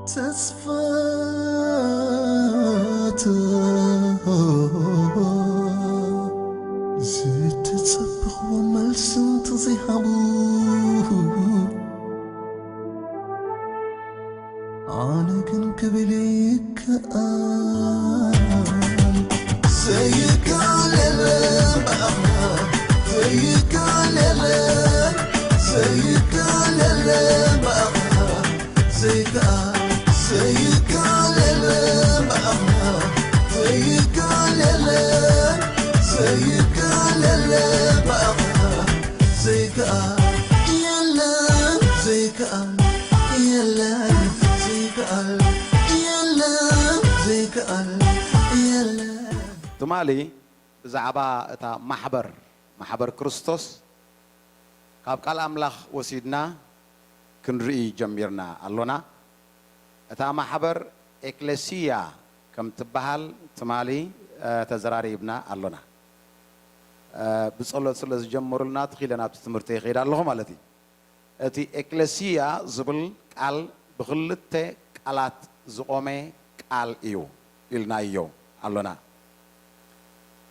ተስፋ እቶ ዝተጸበኽዎ መልሲ እንተዘይሃቡ፣ ኣነ ግን ክብል ይከኣል። ዘይከኣል የለን ብኣኻ፣ ዘይከኣል የለን፣ ዘይከኣል የለን ብኣኻ። ዘይከኣል፣ ዘይከኣል የለን ብኣኻ፣ ዘይከኣል የለን፣ ዘይከኣል የለን ብኣኻ። ዘይከኣል የለን፣ ዘይከኣል የለን፣ ዘይከኣል የለን፣ ዘይከኣል የለን። ትማሊ ብዛዕባ እታ ማሕበር፣ ማሕበር ክርስቶስ ካብ ቃል ኣምላኽ ወሲድና ክንርኢ ጀሚርና ኣሎና። እታ ማሕበር ኤክለሲያ ከም ትበሃል ትማሊ፣ እ፣ ተዘራሪብና ኣሎና። እ፣ ብጸሎት ስለ ዝጀመሩልና ትኺለ ናብቲ ትምህርቲ ይኸይድ ኣለኹ ማለት እዩ። እቲ ኤክለሲያ ዝብል ቃል ብኽልተ ቃላት ዝቖመ ቃል እዩ ኢልናዮ ኣሎና።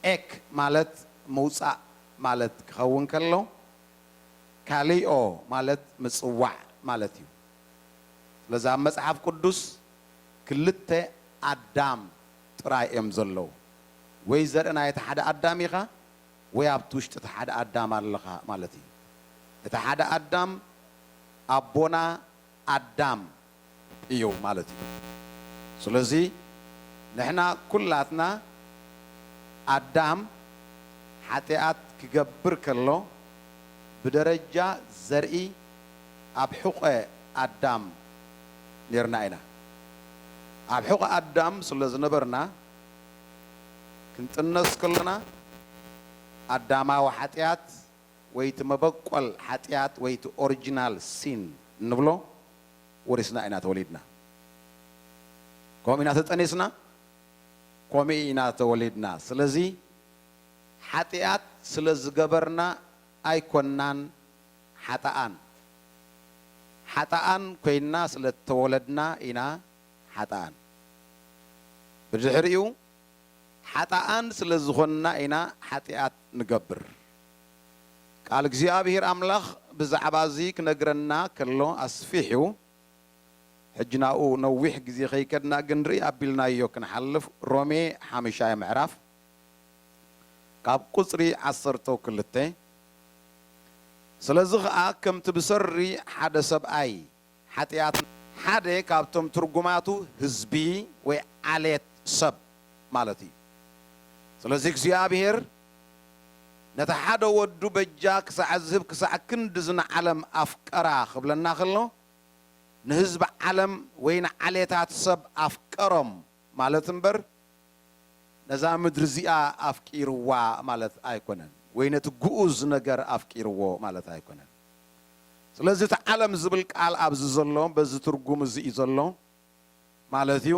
ኤክ ማለት ምውጻእ ማለት ክኸውን ከሎ፣ ካሊኦ ማለት ምጽዋዕ ማለት እዩ። ስለዚ ኣብ መጽሓፍ ቅዱስ ክልተ ኣዳም ጥራይ እዮም ዘለዉ። ወይ ዘርኢ ናይ እቲ ሓደ ኣዳም ኢኻ፣ ወይ ኣብቲ ውሽጢ እቲ ሓደ ኣዳም ኣለኻ ማለት እዩ። እቲ ሓደ ኣዳም ኣቦና ኣዳም እዩ ማለት እዩ። ስለዚ ንሕና ኩላትና ኣዳም ሓጢኣት ክገብር ከሎ ብደረጃ ዘርኢ ኣብ ሕቖ ኣዳም ኔርና ኢና። ኣብ ሕቖ ኣዳም ስለ ዝነበርና ክንጥነስ ከለና ኣዳማዊ ሓጢኣት ወይ እቲ መበቆል ሓጢኣት ወይ እቲ ኦሪጂናል ሲን እንብሎ ወሪስና ኢና ተወሊድና። ከምኡ ኢና ተጠኒስና፣ ከምኡ ኢና ተወሊድና። ስለዚ ሓጢኣት ስለ ዝገበርና ኣይኮናን ሓጥኣን። ሓጥኣን ኮይንና ስለ እተወለድና ኢና ሓጥኣን። ብድሕሪኡ ሓጥኣን ስለ ዝኾንና ኢና ሓጢኣት ንገብር። ቃል እግዚኣብሔር ኣምላኽ ብዛዕባ እዚ ክነግረና ከሎ ኣስፊሑ፣ ሕጂ ናብኡ ነዊሕ ግዜ ከይከድና ግን ርኢ ኣቢልናዮ ክንሓልፍ፣ ሮሜ ሓሙሻይ ምዕራፍ ካብ ቁጽሪ ዓሰርተ ክልተ፣ ስለዚ ኸኣ ከምቲ ብሰሪ ሓደ ሰብኣይ ሓጢኣት ሓደ ካብቶም ትርጉማቱ ህዝቢ ወይ ዓሌት ሰብ ማለት እዩ። ስለዚ እግዚኣብሔር ነቲ ሓደ ወዱ በጃ ክሳዕ ዝህብ ክሳዕ ክንድዚ ንዓለም ኣፍቀራ ክብለና ከሎ ንህዝቢ ዓለም ወይ ንዓሌታት ሰብ ኣፍቀሮም ማለት እምበር ነዛ ምድሪ እዚኣ ኣፍቂርዋ ማለት ኣይኮነን፣ ወይ ነቲ ግኡዝ ነገር ኣፍቂርዎ ማለት ኣይኮነን። ስለዚ እቲ ዓለም ዝብል ቃል ኣብዚ ዘሎ በዚ ትርጉም እዚ እዩ ዘሎ ማለት እዩ።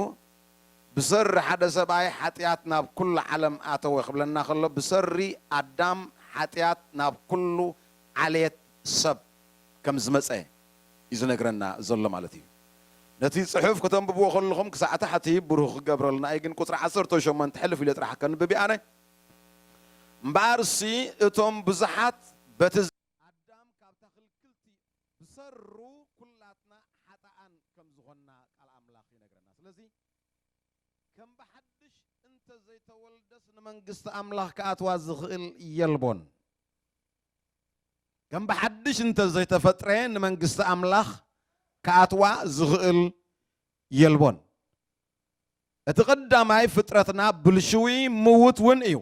ብሰሪ ሓደ ሰብኣይ ሓጢኣት ናብ ኩሉ ዓለም ኣተወ ክብለና ከሎ ብሰሪ ኣዳም ሓጢኣት ናብ ኩሉ ዓሌት ሰብ ከም ዝመፀ እዩ ዝነግረና ዘሎ ማለት እዩ። ነቲ ጽሑፍ ከተንብብዎ ከለኹም ክሳዕ ታሕቲ ብሩኽ ክገብረልና እዩ። ግን ቁጽሪ ዓሰርተ ሸሞንተ ሕልፍ ኢለ ጥራሕ ከንብብ እየ ኣነ። እምበኣርሲ እቶም ብዙሓት በቲ ኣዳም ካብታ ክልክልቲ ብሰሩ ኩላትና ሓጥኣን ከም ዝኾንና ቃል ኣምላኽ ይነግረና። ስለዚ ከም ብሓድሽ እንተ ዘይተወልደስ ንመንግስቲ ኣምላኽ ክኣትዋ ዝኽእል የልቦን። ከም ብሓድሽ እንተ ዘይተፈጥረ ንመንግስቲ ኣምላኽ ክኣትዋ ዝኽእል የልቦን። እቲ ቀዳማይ ፍጥረትና ብልሽዊ ምዉት እውን እዩ።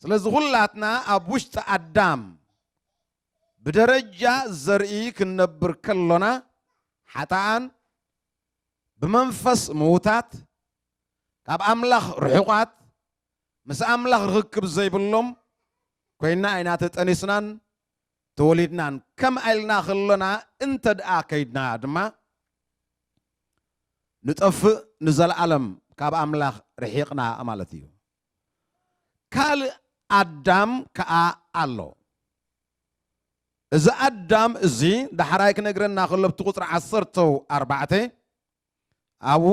ስለዚ ኩላትና ኣብ ውሽጢ ኣዳም ብደረጃ ዘርኢ ክንነብር ከሎና ሓጥኣን፣ ብመንፈስ ምዉታት፣ ካብ ኣምላኽ ርሑቓት፣ ምስ ኣምላኽ ርኽክብ ዘይብሎም ኮይና ኢና ተጠኒስናን ተወሊድናን። ከምኣ ኢልና ከሎና እንተ ደኣ ከይድና ድማ ንጠፍእ፣ ንዘለኣለም ካብ ኣምላኽ ርሒቕና ማለት እዩ። ካልእ ኣዳም ከኣ ኣሎ። እዚ ኣዳም እዚ ዳሕራይ ክነግረና ከሎ ኣብቲ ቁጽሪ ዓሰርተ ኣርባዕተ ኣብኡ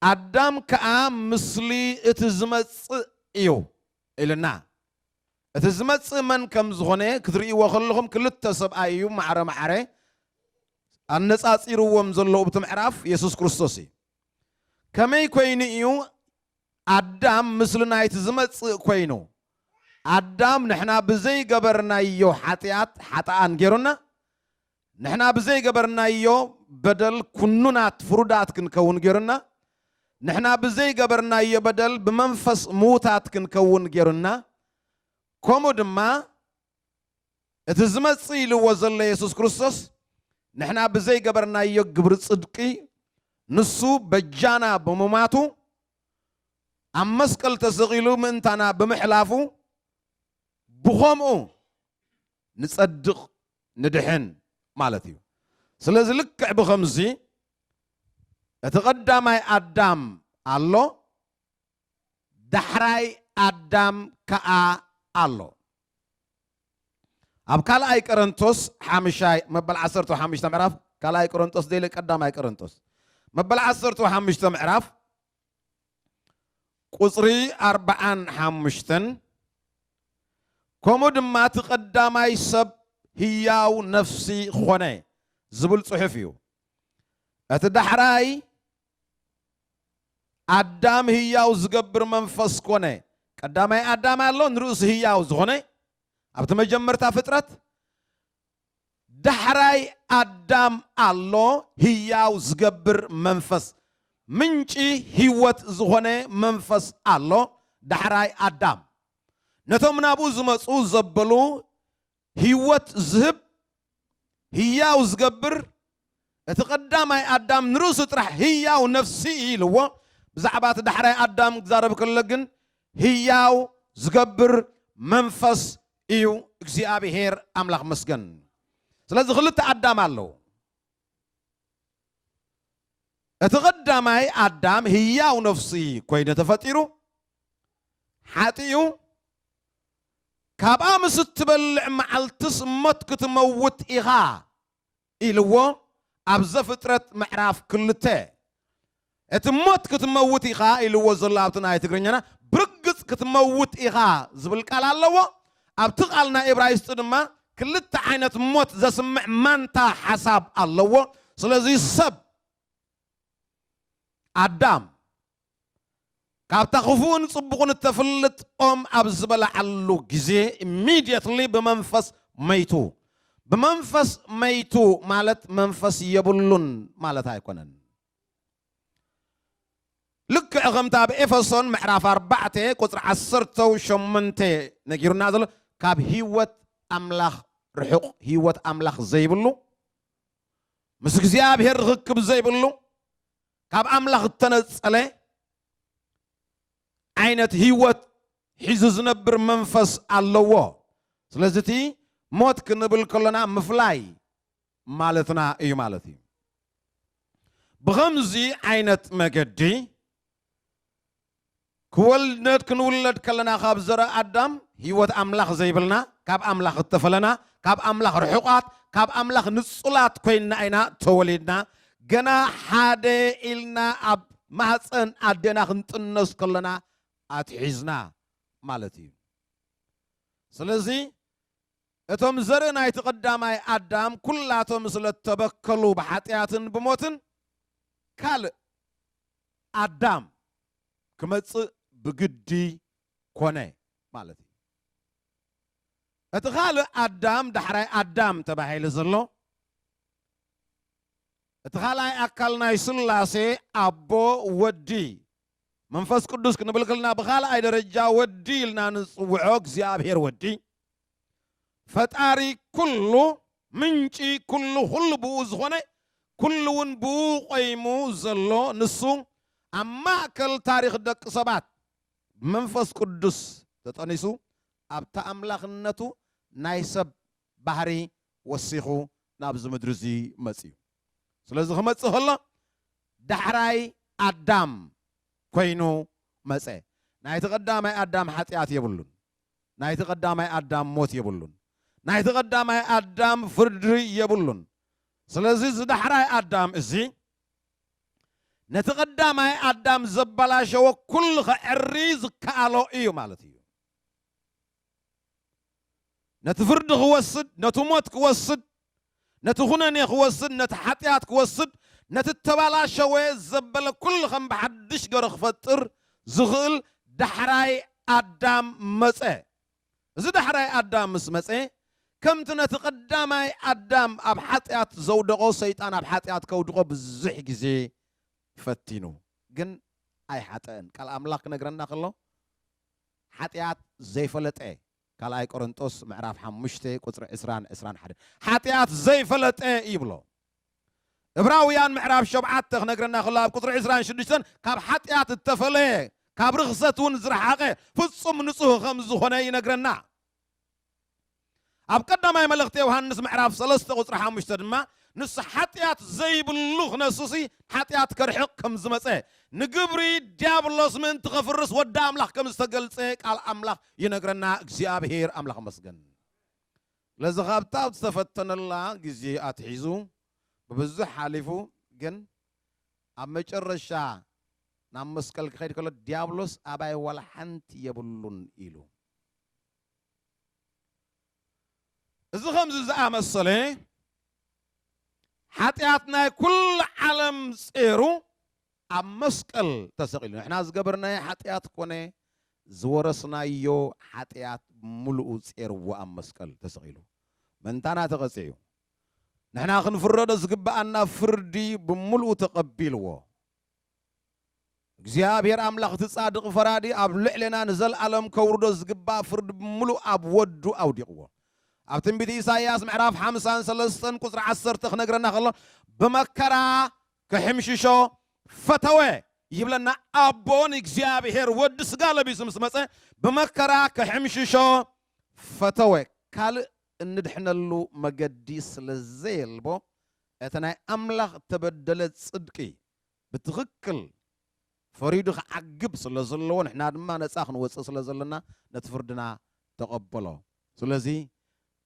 ኣዳም ከኣ ምስሊ እቲ ዝመጽእ እዩ ኢልና። እቲ ዝመጽእ መን ከም ዝኾነ ክትርእይዎ ከለኹም ክልተ ሰብኣይ እዩ ማዕረ ማዕረ ኣነጻጺርዎም ዘሎ እቲ ምዕራፍ የሱስ ክርስቶስ እዩ። ከመይ ኮይኑ እዩ ኣዳም ምስሊ ናይቲ ዝመጽእ ኮይኑ? ኣዳም ንሕና ብዘይገበርናዮ ሓጢኣት ሓጥኣን ገይሩና፣ ንሕና ብዘይገበርናዮ በደል ኩኑናት ፍሩዳት ክንከውን ገይሩና፣ ንሕና ብዘይገበርናዮ በደል ብመንፈስ ምዉታት ክንከውን ገይሩና፣ ከምኡ ድማ እቲ ዝመጽእ ኢልዎ ዘሎ የሱስ ክርስቶስ ንሕና ብዘይገበርናዮ ግብሪ ጽድቂ ንሱ በጃና ብምማቱ ኣብ መስቀል ተሰቒሉ ምእንታና ብምሕላፉ ብኸምኡ ንጸድቕ ንድሕን ማለት እዩ። ስለዚ ልክዕ ብኸምዚ እቲ ቀዳማይ ኣዳም ኣሎ፣ ዳሕራይ ኣዳም ከኣ ኣሎ። ኣብ ካልኣይ ቆሮንቶስ ሓምሻይ መበል ዓሰርተ ሓሙሽተ ምዕራፍ፣ ካልኣይ ቆሮንቶስ ደይለ ቀዳማይ ቆሮንቶስ መበል ዓሰርተ ሓሙሽተ ምዕራፍ ቁጽሪ ኣርብዓን ሓሙሽተን፣ ከምኡ ድማ እቲ ቀዳማይ ሰብ ህያው ነፍሲ ኾነ ዝብል ጽሑፍ እዩ። እቲ ዳሕራይ ኣዳም ህያው ዝገብር መንፈስ ኮነ። ቀዳማይ ኣዳም ኣሎ ንርእሱ ህያው ዝኾነ ኣብቲ መጀመርታ ፍጥረት። ዳሕራይ ኣዳም ኣሎ ህያው ዝገብር መንፈስ፣ ምንጪ ህይወት ዝኾነ መንፈስ ኣሎ ዳሕራይ ኣዳም። ነቶም ናብኡ ዝመጹ ዘበሉ ህይወት ዝህብ ህያው ዝገብር እቲ ቀዳማይ ኣዳም ንርእሱ ጥራሕ ህያው ነፍሲ እዩ ኢልዎ። ብዛዕባ እቲ ዳሕራይ ኣዳም ክዛረብ ከሎ ግን ህያው ዝገብር መንፈስ እዩ እግዚኣብሔር ኣምላኽ መስገን። ስለዚ ክልተ ኣዳም ኣለዉ። እቲ ቀዳማይ ኣዳም ህያው ነፍሲ ኮይኑ ተፈጢሩ፣ ሓጢኡ፣ ካብኣ ምስ እትበልዕ መዓልትስ ሞት ክትመውት ኢኻ ኢልዎ ኣብ ዘፍጥረት ምዕራፍ ክልተ። እቲ ሞት ክትመውት ኢኻ ኢልዎ ዘሎ ኣብቲ ናይ ትግርኛና ብርግጽ ክትመውት ኢኻ ዝብል ቃል ኣለዎ። ኣብቲ ቃል ናይ እብራይስጢ ድማ ክልተ ዓይነት ሞት ዘስምዕ ማንታ ሓሳብ ኣለዎ። ስለዚ ሰብ ኣዳም ካብታ ክፉእን ጽቡቕን እተፍልጥ ኦም ኣብ ዝበላዓሉ ግዜ ኢሚድየትሊ ብመንፈስ መይቱ። ብመንፈስ መይቱ ማለት መንፈስ የብሉን ማለት ኣይኮነን። ልክዕ ከምቲ ኣብ ኤፌሶን ምዕራፍ ኣርባዕተ ቁጽሪ ዓሰርተ ሸሞንተ ነጊሩና ዘሎ፣ ካብ ህይወት ኣምላኽ ርሑቕ፣ ህይወት ኣምላኽ ዘይብሉ፣ ምስ እግዚኣብሔር ርኽክብ ዘይብሉ፣ ካብ ኣምላኽ እተነጸለ ዓይነት ህይወት ሒዙ ዝነብር መንፈስ ኣለዎ። ስለዚ እቲ ሞት ክንብል ከሎና ምፍላይ ማለትና እዩ ማለት እዩ። ብኸምዚ ዓይነት መገዲ ክወልድ ክንውለድ ከለና ካብ ዘረ ኣዳም ህይወት ኣምላኽ ዘይብልና፣ ካብ ኣምላኽ እተፈለና፣ ካብ ኣምላኽ ርሑቓት፣ ካብ ኣምላኽ ንጹላት ኮይንና ኢና ተወሊድና። ገና ሓደ ኢልና ኣብ ማህፀን ኣዴና ክንጥነስ ከለና ኣትሒዝና ማለት እዩ። ስለዚ እቶም ዘርኢ ናይቲ ቀዳማይ ኣዳም ኩላቶም ስለ እተበከሉ ብሓጢኣትን ብሞትን፣ ካልእ ኣዳም ክመጽእ ብግዲ ኮነ ማለት እዩ። እቲ ካልእ ኣዳም፣ ዳሕራይ ኣዳም ተባሂሉ ዘሎ፣ እቲ ካልኣይ ኣካል ናይ ስላሴ፣ ኣቦ፣ ወዲ፣ መንፈስ ቅዱስ ክንብል ከለና ብኻልኣይ ደረጃ ወዲ ኢልና ንጽውዖ እግዚኣብሔር ወዲ፣ ፈጣሪ ኩሉ፣ ምንጪ ኩሉ፣ ኩሉ ብኡ ዝኾነ፣ ኩሉ እውን ብኡ ቆይሙ ዘሎ ንሱ፣ ኣብ ማእከል ታሪኽ ደቂ ሰባት ብመንፈስ ቅዱስ ተጠኒሱ ኣብቲ ኣምላኽነቱ ናይ ሰብ ባህሪ ወሲኹ ናብዚ ምድሪ እዚ መጽዩ። ስለዚ ክመጽእ ከሎ ዳሕራይ ኣዳም ኮይኑ መጸ። ናይቲ ቀዳማይ ኣዳም ሓጢኣት የብሉን። ናይቲ ቀዳማይ ኣዳም ሞት የብሉን። ናይቲ ቀዳማይ ኣዳም ፍርዲ የብሉን። ስለዚ እዚ ዳሕራይ ኣዳም እዚ ነቲ ቀዳማይ ኣዳም ዘበላሸወ ኩሉ ከዕሪ ዝከኣሎ እዩ ማለት እዩ። ነቲ ፍርዲ ክወስድ፣ ነቲ ሞት ክወስድ፣ ነቲ ኩነኔ ክወስድ፣ ነቲ ሓጢኣት ክወስድ፣ ነቲ ተባላሸወ ዘበለ ኩሉ ከም ብሓድሽ ገሩ ክፈጥር ዝኽእል ዳሕራይ ኣዳም መጸ። እዚ ዳሕራይ ኣዳም ምስ መጸ፣ ከምቲ ነቲ ቀዳማይ ኣዳም ኣብ ሓጢኣት ዘውደቖ፣ ሰይጣን ኣብ ሓጢኣት ከውድቖ ብዙሕ ግዜ ፈቲኑ፣ ግን ኣይሓጠአን። ቃል ኣምላኽ ክነግረና ከሎ፣ ሓጢኣት ዘይፈለጠ፣ ካልኣይ ቆሮንጦስ ምዕራፍ ሓሙሽተ ቁጽሪ ዕስራን ዕስራን ሓደን፣ ሓጢኣት ዘይፈለጠ ይብሎ። ዕብራውያን ምዕራፍ ሸውዓተ ክነግረና ከሎ፣ ኣብ ቁጽሪ ዕስራን ሽዱሽተን፣ ካብ ሓጢኣት እተፈለየ፣ ካብ ርኽሰት እውን ዝረሓቐ፣ ፍጹም ንጹህ ከም ዝኾነ ይነግረና። ኣብ ቀዳማይ መልእኽቲ ዮሃንስ ምዕራፍ ሰለስተ ቁጽሪ ሓሙሽተ ድማ፣ ንሱ ሓጢኣት ዘይብሉ ክነሱሲ፣ ሓጢኣት ከርሕቕ ከም ዝመጸ፣ ንግብሪ ዲያብሎስ ምእንቲ ከፍርስ ወዲ ኣምላኽ ከም ዝተገልጸ ቃል ኣምላኽ ይነግረና። እግዚኣብሔር ኣምላኽ መስገን። ስለዚ ካብታ ኣብ ዝተፈተነላ ግዜ ኣትሒዙ፣ ብብዙሕ ሓሊፉ፣ ግን ኣብ መጨረሻ ናብ መስቀል ክኸይድ ከሎ፣ ዲያብሎስ ኣባይ ዋላ ሓንቲ የብሉን ኢሉ። እዚ ከምዚ ዝኣመሰለ ሓጢኣት ናይ ኩሉ ዓለም ጼሩ ኣብ መስቀል ተሰቒሉ። ንሕና ዝገበርናዮ ሓጢኣት ኮነ ዝወረስናዮ ሓጢኣት ብምሉኡ ጼርዎ ኣብ መስቀል ተሰቒሉ። ምእንታና ተቐጺዑ። ንሕና ክንፍረዶ ዝግብኣና ፍርዲ ብምሉኡ ተቐቢልዎ። እግዚኣብሔር ኣምላኽ እቲ ጻድቕ ፈራዲ ኣብ ልዕሌና ንዘለኣለም ከውርዶ ዝግባእ ፍርዲ ብምሉእ ኣብ ወዱ ኣውዲቕዎ። ኣብ ትንቢት ኢሳይያስ ምዕራፍ ሓምሳን ሰለስተን ቁጽሪ ዓሰርተ ክነግረና ከሎ፣ ብመከራ ክሕምሽሾ ፈተወ ይብለና። ኣቦ ንእግዚኣብሔር ወዲ ስጋ ለቢሱ ምስ መጸ፣ ብመከራ ክሕምሽሾ ፈተወ። ካልእ እንድሕነሉ መገዲ ስለ ዘየልቦ፣ እቲ ናይ ኣምላኽ እተበደለ ጽድቂ ብትኽክል ፈሪዱ ክዓግብ ስለ ዘለዎ፣ ንሕና ድማ ነጻ ክንወጽእ ስለ ዘለና፣ ነቲ ፍርድና ተቐበሎ። ስለዚ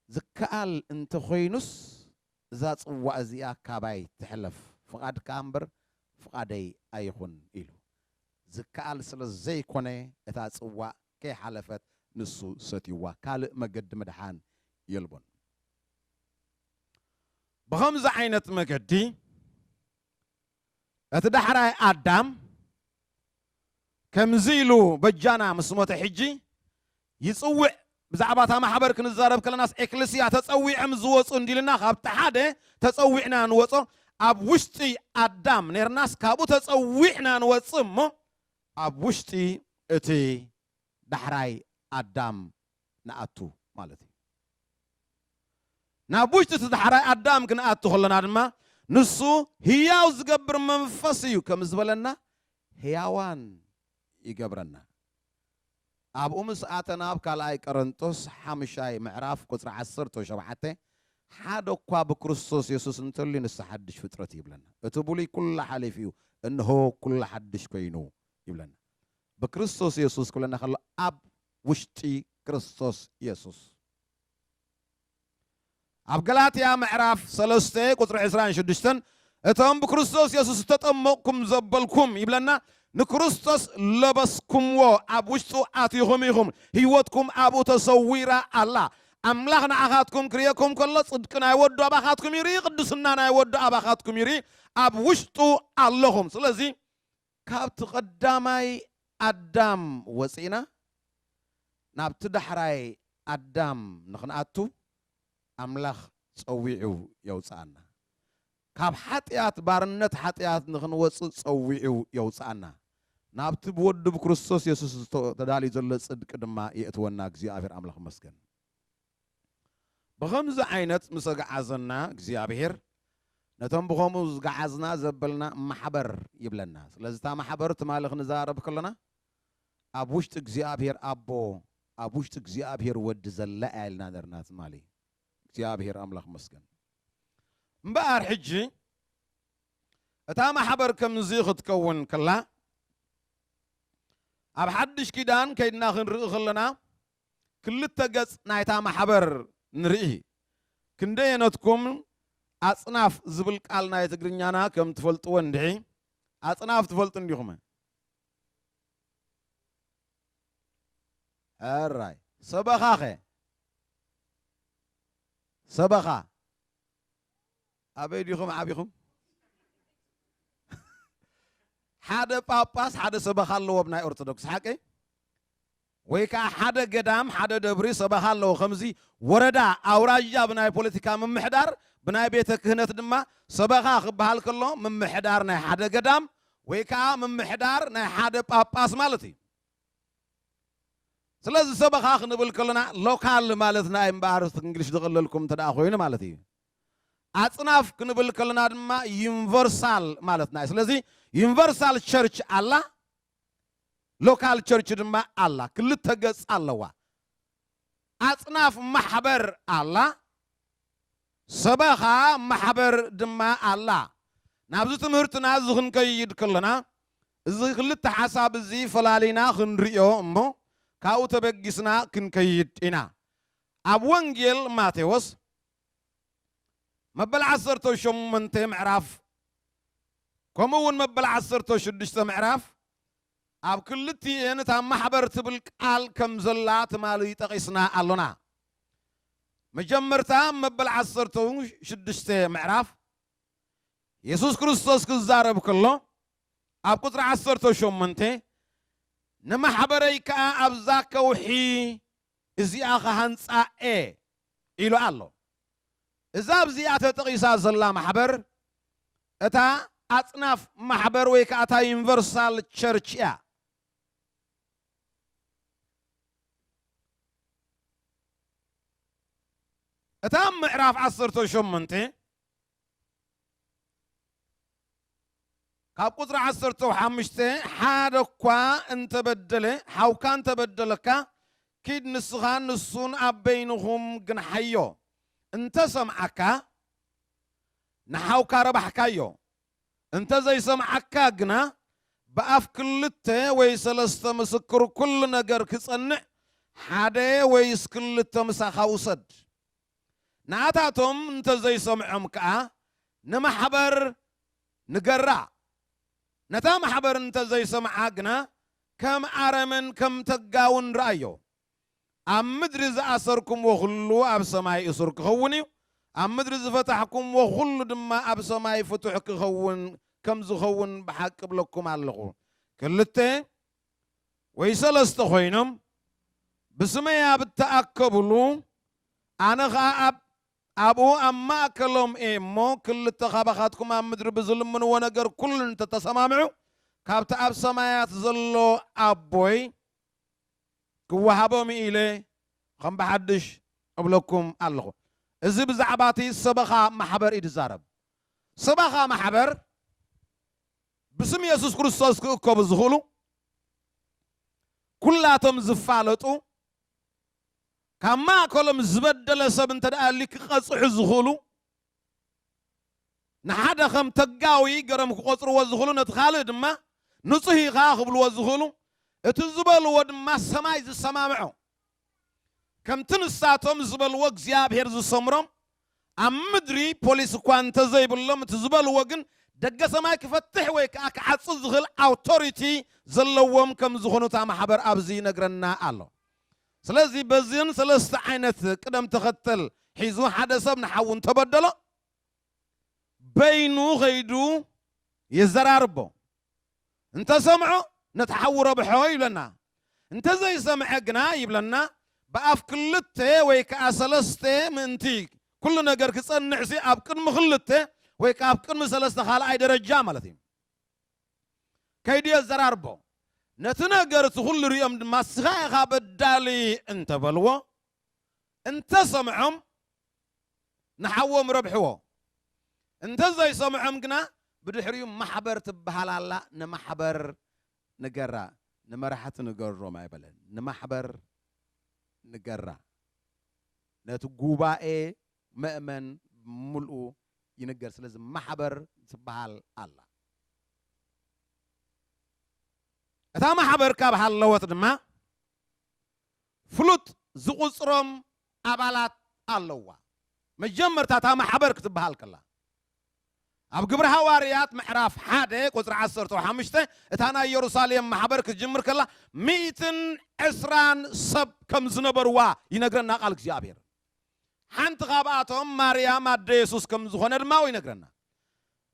ዝከኣል እንተኾይኑስ፣ እዛ ጽዋእ እዚኣ ካባይ ትሕለፍ፣ ፍቓድካ እምበር ፍቓደይ ኣይኹን ኢሉ። ዝከኣል ስለ ዘይኮነ፣ እታ ጽዋእ ከይሓለፈት ንሱ ሰትይዋ። ካልእ መገዲ ምድሓን የልቦን። ብኸምዚ ዓይነት መገዲ፣ እቲ ዳሕራይ ኣዳም ከምዚ ኢሉ በጃና ምስ ሞተ፣ ሕጂ ይጽውዕ። ብዛዕባ እታ ማሕበር ክንዛረብ ከለናስ፣ ኤክለስያ ተጸዊዖም ዝወጹ እንዲልና፣ ካብቲ ሓደ ተጸዊዕና ንወጾ። ኣብ ውሽጢ ኣዳም ኔርናስ፣ ካብኡ ተጸዊዕና ንወጽእ እሞ፣ ኣብ ውሽጢ እቲ ዳሕራይ ኣዳም ንኣቱ ማለት እዩ። ናብ ውሽጢ እቲ ዳሕራይ ኣዳም ክንኣቱ ከለና ድማ፣ ንሱ ህያው ዝገብር መንፈስ እዩ ከም ዝበለና፣ ህያዋን ይገብረና። ኣብኡ ምስ ኣተና፣ ኣብ ካልኣይ ቆሮንጦስ ሓሙሻይ ምዕራፍ ቁጽሪ ዓሰርተ ሸውዓተ፣ ሓደ እኳ ብክርስቶስ የሱስ እንተልዩ፣ ንሱ ሓድሽ ፍጥረት እዩ ይብለና። እቲ ብሉይ ኩሉ ሓሊፉ እዩ፣ እንሆ ኩሉ ሓድሽ ኮይኑ ይብለና። ብክርስቶስ የሱስ ክብለና ከሎ፣ ኣብ ውሽጢ ክርስቶስ የሱስ። ኣብ ገላትያ ምዕራፍ ሰለስተ ቁጽሪ ዕስራን ሽዱሽተን፣ "እቶም ብክርስቶስ የሱስ ዝተጠመቕኩም ዘበልኩም" ይብለና፣ "ንክርስቶስ ለበስኩምዎ፣ ኣብ ውሽጡ ኣቲኹም ኢኹም፣ ህይወትኩም ኣብኡ ተሰዊራ ኣላ። ኣምላኽ ንኣኻትኩም ክርእየኩም ከሎ፣ ጽድቂ ናይ ወዱ ኣባኻትኩም ይርኢ፣ ቅድስና ናይ ወዱ ኣባኻትኩም ይርኢ፣ ኣብ ውሽጡ ኣለኹም።" ስለዚ ካብቲ ቀዳማይ ኣዳም ወጺእና ናብቲ ዳሕራይ ኣዳም ንኽንኣቱ ኣምላኽ ጸዊዑ የውጽኣና። ካብ ሓጢኣት፣ ባርነት ሓጢኣት ንኽንወጽእ ጸዊዑ የውጽኣና። ናብቲ ብወዱ ብክርስቶስ የሱስ ዝተ-፣ ተዳልዩ ዘሎ ጽድቂ ድማ የእትወና። እግዚኣብሔር ኣምላኽ ይመስገን። ብኸምዚ ዓይነት ምስ ኣግዓዘና እግዚኣብሔር፣ ነቶም ብኸምኡ ዝገዓዝና ዘበልና ማሕበር ይብለና። ስለዚ እታ ማሕበር ትማሊ ክንዛረብ ከለና፣ ኣብ ውሽጢ እግዚኣብሔር ኣቦ፣ ኣብ ውሽጢ እግዚኣብሔር ወዲ ዘላ እያ ኢልና ነርና ትማሊ። እግዚኣብሔር ኣምላኽ ይመስገን። እምበኣር ሕጂ እታ ማሕበር ከምዚ ክትከውን ከላ፣ ኣብ ሓድሽ ኪዳን ከይድና ክንርኢ ከለና፣ ክልተ ገጽ ናይታ ማሕበር ንርኢ። ክንደየነትኩም ኣጽናፍ ዝብል ቃል ናይ ትግርኛና ከም ትፈልጥዎ እንድዒ፣ ኣጽናፍ ትፈልጡ እንዲኹም? ሕራይ። ሰበኻኸ? ሰበኻ ኣበይ ዲኹም ዓቢኹም? ሓደ ጳጳስ ሓደ ሰበኻ ኣለዎ ብናይ ኦርቶዶክስ፣ ሓቀይ? ወይ ከዓ ሓደ ገዳም፣ ሓደ ደብሪ ሰበኻ ኣለዎ። ከምዚ ወረዳ፣ ኣውራጃ ብናይ ፖለቲካ ምምሕዳር፣ ብናይ ቤተ ክህነት ድማ ሰበኻ ክበሃል ከሎ፣ ምምሕዳር ናይ ሓደ ገዳም ወይ ከዓ ምምሕዳር ናይ ሓደ ጳጳስ ማለት እዩ። ስለዚ ሰበኻ ክንብል ከለና ሎካል ማለትና እዩ እምበኣር፣ እንግሊሽ ዝቐለልኩም እንተ ደኣ ኮይኑ ማለት እዩ። ኣጽናፍ ክንብል ከለና ድማ ዩኒቨርሳል ማለትና እዩ። ስለዚ ዩኒቨርሳል ቸርች ኣላ፣ ሎካል ቸርች ድማ ኣላ። ክልተ ገጽ ኣለዋ። ኣጽናፍ ማሕበር ኣላ፣ ሰበኻ ማሕበር ድማ ኣላ። ናብዚ ትምህርትና እዚ ክንከይድ ከለና፣ እዚ ክልተ ሓሳብ እዚ ፈላሊና ክንርእዮ እሞ፣ ካብኡ ተበጊስና ክንከይድ ኢና። ኣብ ወንጌል ማቴዎስ መበል ዓሰርተ ሸሞንተ ምዕራፍ፣ ከምኡ እውን መበል ዓሰርተ ሽዱሽተ ምዕራፍ፣ ኣብ ክልቲኤን እታ ማሕበር ትብል ቃል ከም ዘላ ትማሊ ጠቒስና ኣሎና። መጀመርታ መበል ዓሰርተ ሽዱሽተ ምዕራፍ የሱስ ክርስቶስ ክዛረብ ከሎ፣ ኣብ ቁጽሪ ዓሰርተ ሸሞንተ፣ "ንማሕበረይ ከኣ ኣብዛ ከውሒ እዚኣ ክሃንጻ እየ" ኢሉ ኣሎ። እዛ ኣብዚኣ ተጠቒሳ ዘላ ማሕበር፣ እታ ኣጽናፍ ማሕበር ወይ ከኣ እታ ዩኒቨርሳል ቸርች እያ። እታ ምዕራፍ ዓሰርተ ሸሞንተ፣ ካብ ቁጽሪ ዓሰርተ ሓሙሽተ፣ "ሓደ እኳ እንተበደለ፣ ሓውካ እንተበደለካ፣ ኪድ ንስኻን ንሱን ኣብ በይንኹም ግንሓዮ። እንተሰምዓካ፣ ንሓውካ ረባሕካዮ። እንተዘይሰምዓካ ግና፣ ብኣፍ ክልተ ወይ ሰለስተ ምስክር ኩሉ ነገር ክጸንዕ፣ ሓደ ወይስ ክልተ ምሳኻ ውሰድ። ንኣታቶም እንተዘይሰምዖም ከኣ ንማሕበር ንገራ። ነታ ማሕበር እንተዘይሰምዓ ግና ከም ኣረምን ከም ተጋውን ረኣዮ። ኣብ ምድሪ ዝኣሰርኩምዎ ኩሉ ኣብ ሰማይ እሱር ክኸውን እዩ፣ ኣብ ምድሪ ዝፈታሕኩምዎ ኩሉ ድማ ኣብ ሰማይ ፍቱሕ ክኸውን፣ ከም ዝኸውን ብሓቂ እብለኩም ኣለኹ። ክልተ ወይ ሰለስተ ኮይኖም ብስመይ ኣብ እተኣከብሉ፣ ኣነ ኸኣ ኣብ፣ ኣብኡ ኣብ ማእከሎም እየ እሞ፣ ክልተ ካባኻትኩም ኣብ ምድሪ ብዝልምንዎ ነገር ኩሉ እንተተሰማምዑ፣ ካብቲ ኣብ ሰማያት ዘሎ ኣቦይ ክወሃቦም ኢለ ከም ብሓድሽ እብለኩም ኣለኹ። እዚ ብዛዕባ እቲ ሰበኻ ማሕበር እዩ ዝዛረብ። ሰበኻ ማሕበር ብስም የሱስ ክርስቶስ ክእከቡ ዝኽእሉ፣ ኩላቶም ዝፋለጡ፣ ካብ ማእከሎም ዝበደለ ሰብ እንተ ደኣ ኣልዩ ክቐጽሑ ዝኽእሉ፣ ንሓደ ከም ተጋዊ ገሮም ክቖጽርዎ ዝኽእሉ፣ ነቲ ካልእ ድማ ንጹህ ኢኻ ክብልዎ ዝኽእሉ፣ እቲ ዝበልዎ ድማ ሰማይ ዝሰማምዖ፣ ከምቲ ንሳቶም ዝበልዎ እግዚኣብሔር ዝሰምሮም፣ ኣብ ምድሪ ፖሊስ እኳ እንተዘይብሎም፣ እቲ ዝበልዎ ግን ደገ ሰማይ ክፈትሕ ወይ ከኣ ክዓጹ ዝኽእል ኣውቶሪቲ ዘለዎም ከም ዝኾኑ እታ ማሕበር ኣብዚ ይነግረና ኣሎ። ስለዚ በዚን ሰለስተ ዓይነት ቅደም ተኸተል ሒዙ ሓደ ሰብ ንሓዉ እንተበደሎ፣ በይኑ ኸይዱ የዘራርቦ። እንተሰምዖ ነቲ ሓዉ ረብሖ ይብለና። እንተዘይሰምዐ ግና ይብለና፣ ብኣፍ ክልተ ወይ ከኣ ሰለስተ ምእንቲ ኩሉ ነገር ክጸንዕሲ ኣብ ቅድሚ ክልተ ወይ ከኣ ኣብ ቅድሚ ሰለስተ ካልኣይ ደረጃ ማለት እዩ። ከይዱ የዘራርቦ። ነቲ ነገር እቲ ኩሉ ሪኦም ድማ፣ "እስኻ ኢኻ በዳሊ" እንተበልዎ፣ እንተሰምዖም ንሓዎም ረብሕዎ። እንተዘይሰምዖም ግና ብድሕሪኡ ማሕበር ትበሃል ኣላ፣ ንማሕበር ንገራ፣ ንመራሕቲ ንገሮም ኣይበለን፣ ንማሕበር ንገራ። ነቲ ጉባኤ መእመን ብምልኡ ይንገር። ስለዚ ማሕበር ትበሃል ኣላ። እታ ማሕበር ካብ ሃለወት ድማ ፍሉጥ ዝቑጽሮም ኣባላት ኣለዋ። መጀመርታ እታ ማሕበር ክትበሃል ከላ፣ ኣብ ግብሪ ሃዋርያት ምዕራፍ ሓደ ቁጽሪ ዓሰርተ ሓሙሽተ እታ ናይ ኢየሩሳሌም ማሕበር ክትጅምር ከላ ሚእትን ዕስራን ሰብ ከም ዝነበርዋ ይነግረና ቃል እግዚኣብሔር። ሓንቲ ካብኣቶም ማርያም ኣደ የሱስ ከም ዝኾነ ድማ ይነግረና።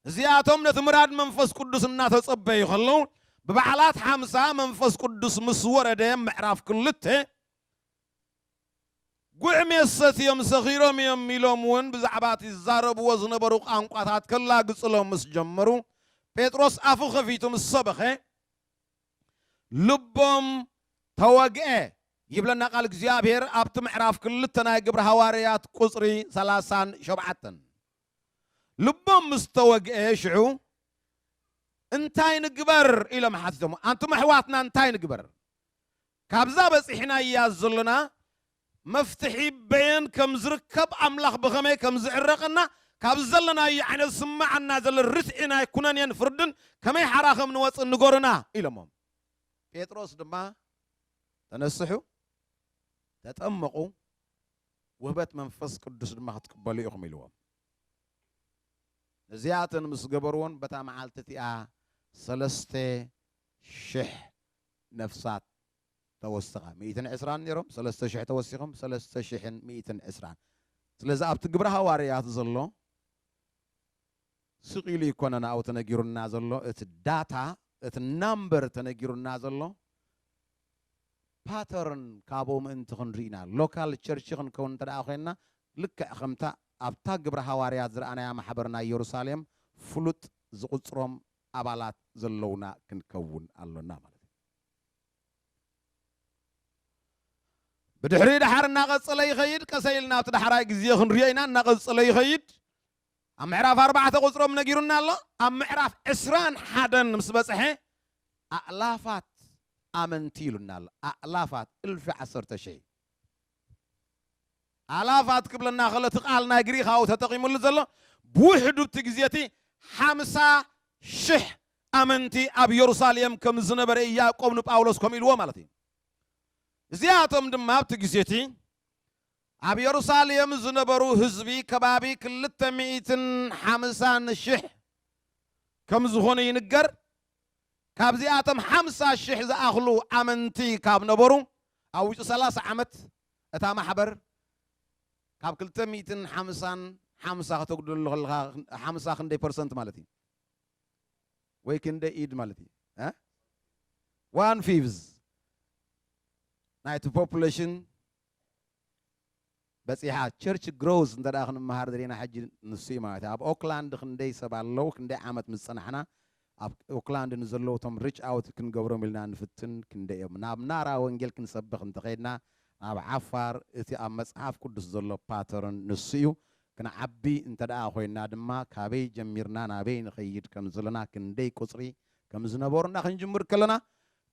እዚኣቶም ነቲ ምራድ መንፈስ ቅዱስ እናተጸበዩ ከለዉ ብበዓላት ሓምሳ መንፈስ ቅዱስ ምስ ወረደ ምዕራፍ ክልተ ጉዕ ሜሰት እዮም ሰኺሮም እዮም ኢሎም እውን ብዛዕባ እቲ ዝዛረብዎ ዝነበሩ ቋንቋታት ከላግጽሎም ምስ ጀመሩ ጴጥሮስ ኣፉ ከፊቱ ምስ ሰበኸ ልቦም ተወግአ ይብለና ቃል እግዚኣብሔር ኣብቲ ምዕራፍ ክልተ ናይ ግብሪ ሃዋርያት ቁጽሪ ሰላሳን ሸውዓተን። ልቦም ምስ ተወግአ ሽዑ እንታይ ንግበር ኢሎም ሓቲቶም። ኣንቱም ኣሕዋትና እንታይ ንግበር? ካብዛ በጺሕናያ ዘለና መፍትሒ በየን ከም ዝርከብ ኣምላኽ ብኸመይ ከም ዝዕረቐና ካብ ዘለናዮ ዓይነት ስማዓና ዘሎ ርትዒ ናይ ኩነኔን ፍርድን ከመይ ሓራ ከም ንወፅእ ንገሩና ኢሎሞም። ጴጥሮስ ድማ ተነስሑ፣ ተጠመቑ፣ ውህበት መንፈስ ቅዱስ ድማ ክትቅበሉ ኢኹም ኢልዎም። ነዚኣተን ምስ ገበርዎን በታ መዓልቲ እቲኣ ሰለስተ ሽሕ ነፍሳት ተወስኻ። ሚእትን ዕስራን ነይሮም፣ ሰለስተ ሽሕ ተወሲኾም፣ ሰለስተ ሽሕን ሚእትን ዕስራን። ስለዚ ኣብቲ ግብረ ሃዋርያት ዘሎ ስቕ ኢሉ ይኮነን ኣብኡ ተነጊሩና ዘሎ፣ እቲ ዳታ፣ እቲ ናምበር ተነጊሩና ዘሎ ፓተርን ካብኡ ምእንቲ ክንርኢ ኢና። ሎካል ቸርች ክንከውን እንተ ደኣ ኮይንና ልክዕ ከምታ ኣብታ ግብረ ሃዋርያት ዝረኣናያ ማሕበር ናይ ኢየሩሳሌም ፍሉጥ ዝቑጽሮም ኣባላት ዘለውና ክንከውን ኣሎና ማለት እዩ። ብድሕሪ ደሓር እናቐጸለ ይኸይድ። ቀሰ ኢልና ኣብቲ ዳሕራይ ግዜ ክንሪኦ ኢና። እናቐጸለ ይኸይድ። ኣብ ምዕራፍ ኣርባዕተ ቁጽሮም ነጊሩና ኣሎ። ኣብ ምዕራፍ ዕስራን ሓደን ምስ በጽሐ ኣእላፋት ኣመንቲ ኢሉና ኣሎ። ኣእላፋት፣ እልፊ ዓሰርተ ሽሕ። ኣላፋት ክብለና ከሎ እቲ ቃል ናይ ግሪኻዊ ተጠቒሙሉ ዘሎ ብውሕዱ እቲ ግዜ እቲ ሓምሳ ሽሕ ኣመንቲ ኣብ የሩሳሌም ከም ዝነበረ ያዕቆብ ንጳውሎስ ከምኡ ኢልዎ ማለት እዩ። እዚኣቶም ድማ ኣብቲ ግዜ እቲ ኣብ የሩሳሌም ዝነበሩ ህዝቢ ከባቢ ክልተ ሚእትን ሓምሳን ሽሕ ከም ዝኾኑ ይንገር። ካብዚኣቶም ሓምሳ ሽሕ ዝኣኽሉ ኣመንቲ ካብ ነበሩ ኣብ ውሽጢ ሰላሳ ዓመት እታ ማሕበር ካብ ክልተ ሚእትን ሓምሳን ሓምሳ ከተጉድለሉ ከለኻ ሓምሳ ክንደይ ፐርሰንት ማለት እዩ? ወይ ክንደይ ኢድ ማለት እዩ? እ? ዋን ፊፍዝ ናይቲ ፖፑሌሽን በጺሓ። ቸርች ግሮውዝ እንተ ደኣ ክንመሃር ዘለና ሕጂ ንሱ እዩ ማለት እዩ። ኣብ ኦክላንድ ክንደይ ሰብ ኣለዉ፣ ክንደይ ዓመት ምስ ጸናሕና ኣብ ኦክላንድ ንዘለዉ እቶም ሪች ኣውት ክንገብሮም ኢልና ንፍትን ክንደይ እዮም። ናብ ናራ ወንጌል ክንሰብኽ እንተኸይድና ናብ ዓፋር እቲ ኣብ መጽሓፍ ቅዱስ ዘሎ ፓተርን ንሱ እዩ። ክንዓቢ እንተ ደኣ ኮይንና ድማ ካበይ ጀሚርና ናበይ ንኸይድ ከም ዘለና ክንደይ ቁጽሪ ከም ዝነበሩና ክንጅምር ከለና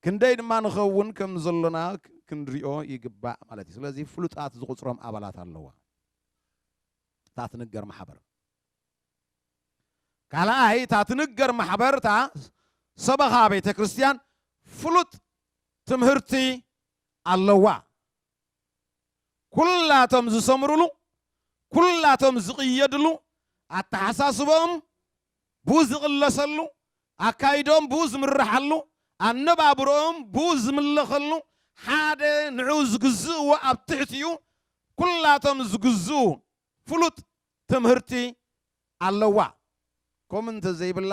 ክንደይ ድማ ንኸውን ከም ዘሎና ክንሪኦ ይግባእ ማለት እዩ። ስለዚ ፍሉጣት ዝቑጽሮም ኣባላት ኣለዋ እታ ትንገር ማሕበር። ካልኣይ እታ ትንገር ማሕበር እታ ሰበኻ ቤተ ክርስቲያን ፍሉጥ ትምህርቲ ኣለዋ። ኩላቶም ዝሰምሩሉ፣ ኩላቶም ዝቕየድሉ፣ ኣተሓሳስቦኦም ብኡ ዝቕለሰሉ፣ ኣካይዶኦም ብኡ ዝምርሓሉ፣ ኣነባብሮኦም ብኡ ዝምለኸሉ፣ ሓደ ንዑ ዝግዝእዎ ኣብ ትሕቲኡ ኩላቶም ዝግዝኡ ፍሉጥ ትምህርቲ ኣለዋ። ከምኡ እንተዘይብላ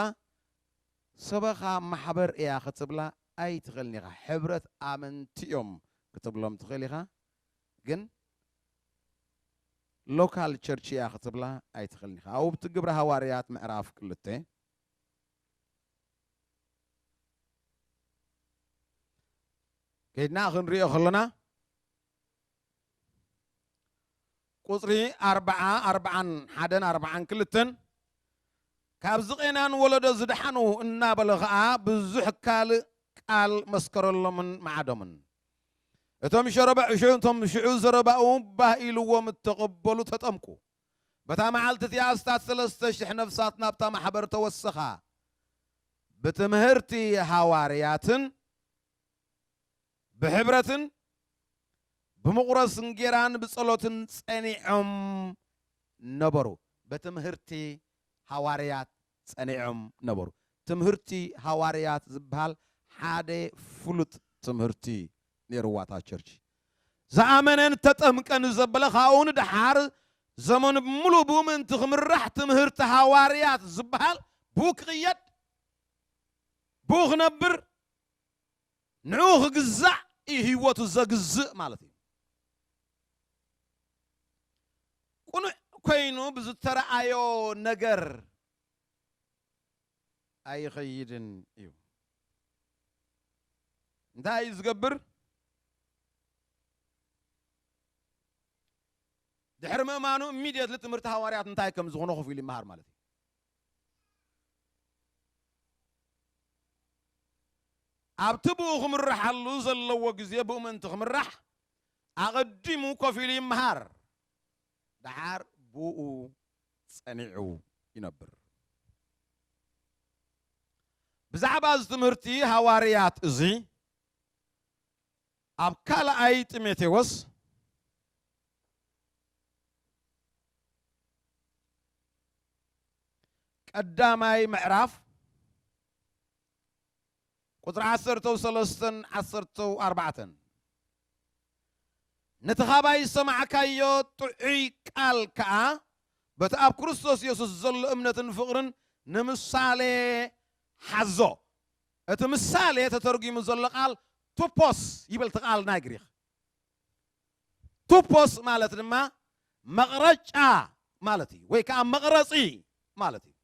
ሰበኻ ማሕበር እያ ክትብላ ኣይትኽእልን ኢኻ። ሕብረት ኣመንቲ እዮም ክትብሎም ትኽእል ኢኻ፣ ግን ሎካል ቸርች እያ ክትብላ ኣይትኽእልን ኢኻ። ኣብቲ ግብረ ሃዋርያት ምዕራፍ ክልተ ከይድና ክንሪኦ ከለና ቁጽሪ ኣርብዓ፣ ኣርብዓን ሓደን ኣርብዓን ክልተን ካብዚ ቄናን ወለዶ ዝደሓኑ እናበለ ኸኣ ብዙሕ ካልእ ቃል መስከረሎምን መዓዶምን። እቶም ሸረባ-፣ እቶም ሽዑ ዘረባኡ ባህ ኢልዎም እተቐበሉ ተጠምቁ። በታ መዓልቲ እቲኣ ኣስታት ሰለስተ ሽሕ ነፍሳት ናብታ ማሕበር ተወሰኻ። ብትምህርቲ ሃዋርያትን ብሕብረትን ብምቑረስ እንጌራን ብጸሎትን ጸኒዖም ነበሩ። በትምህርቲ ሃዋርያት ጸኒዖም ነበሩ። ትምህርቲ ሃዋርያት ዝበሃል ሓደ ፍሉጥ ትምህርቲ ነይርዋ እታ ቸርች። ዝኣመነን ተጠምቀን ዘበለ፣ ካብኡ ንደሓር ዘመኑ ብምሉእ ብኡ ምእንቲ ክምራሕ ትምህርቲ ሃዋርያት ዝበሃል ብኡ ክቕየድ፣ ብኡ ክነብር፣ ንዕኡ ክግዛእ እዩ ህይወቱ ዘግዝእ ማለት እዩ። ቅኑዕ ኮይኑ ብዝተረኣዮ ነገር ኣይኸይድን እዩ። እንታይ እዩ ዝገብር? ድሕሪ ምእማኑ ኢሚድየትሊ ትምህርቲ ሃዋርያት እንታይ ከም ዝኾነ ኮፍ ኢሉ ይመሃር ማለት እዩ። ኣብቲ ብኡ ክምርሓሉ ዘለዎ ግዜ ብኡ ምእንቲ ክምራሕ ኣቐዲሙ ኮፍ ኢሉ ይመሃር። ደሓር ብኡ ጸኒዑ ይነብር። ብዛዕባ እዚ ትምህርቲ ሃዋርያት እዚ ኣብ ካልኣይ ጢሞቴዎስ ቀዳማይ ምዕራፍ ቁጽሪ ዓሰርተ ሰለስተን ዓሰርተ ኣርባዕተን፣ ነቲ ኻባይ ዝሰማዕካዮ ጥዑይ ቃል ከኣ በቲ ኣብ ክርስቶስ የሱስ ዘሎ እምነትን ፍቕርን ንምሳሌ ሓዞ። እቲ ምሳሌ ተተርጒሙ ዘሎ ቃል ቱፖስ ይብል፣ እቲ ቃል ናይ ግሪኽ። ቱፖስ ማለት ድማ መቕረጫ ማለት እዩ፣ ወይ ከዓ መቕረጺ ማለት እዩ።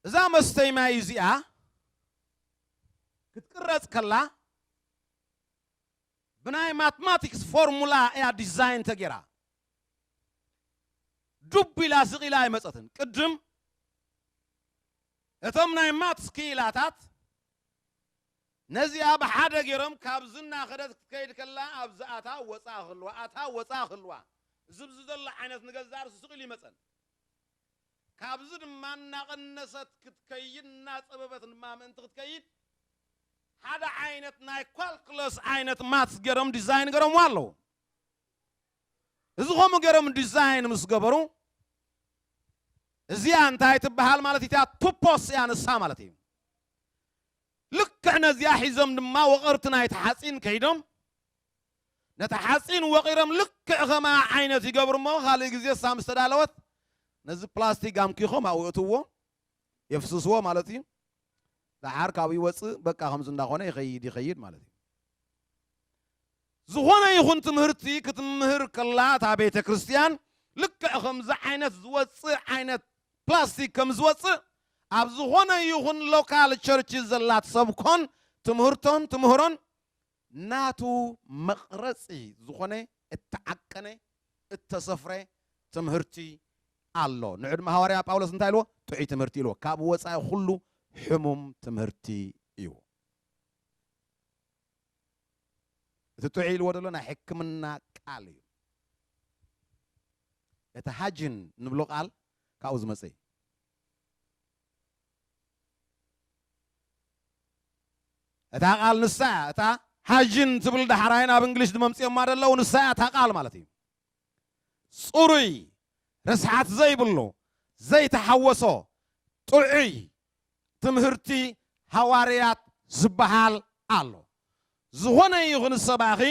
እዛ መስተይ ማይ እዚኣ ክትቅረጽ ከላ ብናይ ማትማቲክስ ፎርሙላ እያ ዲዛይን ተገይራ። ዱብ ኢላ ስቕ ኢላ ኣይመጸትን። ቅድም እቶም ናይ ማትስ ክኢላታት ነዚኣ ብሓደ ገይሮም፣ ካብዚ እናኸደት ክትከይድ ከላ ኣብዚ ኣታ ወፃ ክህልዋ፣ ኣታ ወፃ ክህልዋ፣ እዚ ብዚ ዘሎ ዓይነት ንገዛእ ርእሱ ስቕ ኢሉ ይመጸን። ካብዚ ድማ እናቐነሰት ክትከይድ፣ እናጸበበት ድማ ምእንቲ ክትከይድ ሓደ ዓይነት ናይ ኳልኩለስ ዓይነት ማትስ ገይሮም ዲዛይን ገይሮምዋ ኣለዉ። እዚ ከምኡ ገይሮም ዲዛይን ምስ ገበሩ፣ እዚኣ እንታይ ትበሃል ማለት እያ? ቱፖስ እያ ንሳ ማለት እዩ። ልክዕ ነዚኣ ሒዞም ድማ ወቐርቲ ናይቲ ሓፂን ከይዶም ነቲ ሓፂን ወቒሮም ልክዕ ከማ ዓይነት ይገብሩ እሞ፣ ካልእ ግዜ እሳ ምስ ተዳለወት ነዚ ፕላስቲክ ጋምኪኾም ኣብኡ የእትዎ፣ የፍስስዎ ማለት እዩ። ደሓር ካብኡ ይወፅእ፣ በቃ ከምዚ እንዳኾነ ይኸይድ፣ ይኸይድ ማለት እዩ። ዝኾነ ይኹን ትምህርቲ ክትምህር ከላ እታ ቤተ ክርስቲያን ልክዕ ከምዚ ዓይነት ዝወፅእ ዓይነት ፕላስቲክ ከም ዝወፅእ፣ ኣብ ዝኾነ ይኹን ሎካል ቸርች ዘላት ሰብኮን ትምህርቶን ትምህሮን ናቱ መቕረፂ ዝኾነ እተዓቀነ እተሰፍረ ትምህርቲ ኣሎ። ንዑ ድማ ሃዋርያ ጳውሎስ እንታይ ኢልዎ? ጥዑይ ትምህርቲ ኢልዎ። ካብ ወፃኢ ኩሉ ሕሙም ትምህርቲ እዩ። እቲ ጥዑይ ኢልዎ ዘሎ ናይ ሕክምና ቃል እዩ። እቲ ሃጅን ንብሎ ቃል ካብኡ ዝመፀ እዩ። እታ ቃል ንሳ እያ፣ እታ ሃጅን ትብል ዳሕራይን ኣብ እንግሊሽ ዝመምፅኦማ ዘለዉ ንሳ እያ እታ ቃል ማለት እዩ። ፅሩይ፣ ርስሓት ዘይብሉ፣ ዘይተሓወሶ፣ ጥዑይ ትምህርቲ ሃዋርያት ዝበሃል ኣሎ። ዝኾነ ይኹን ሰባኺ፣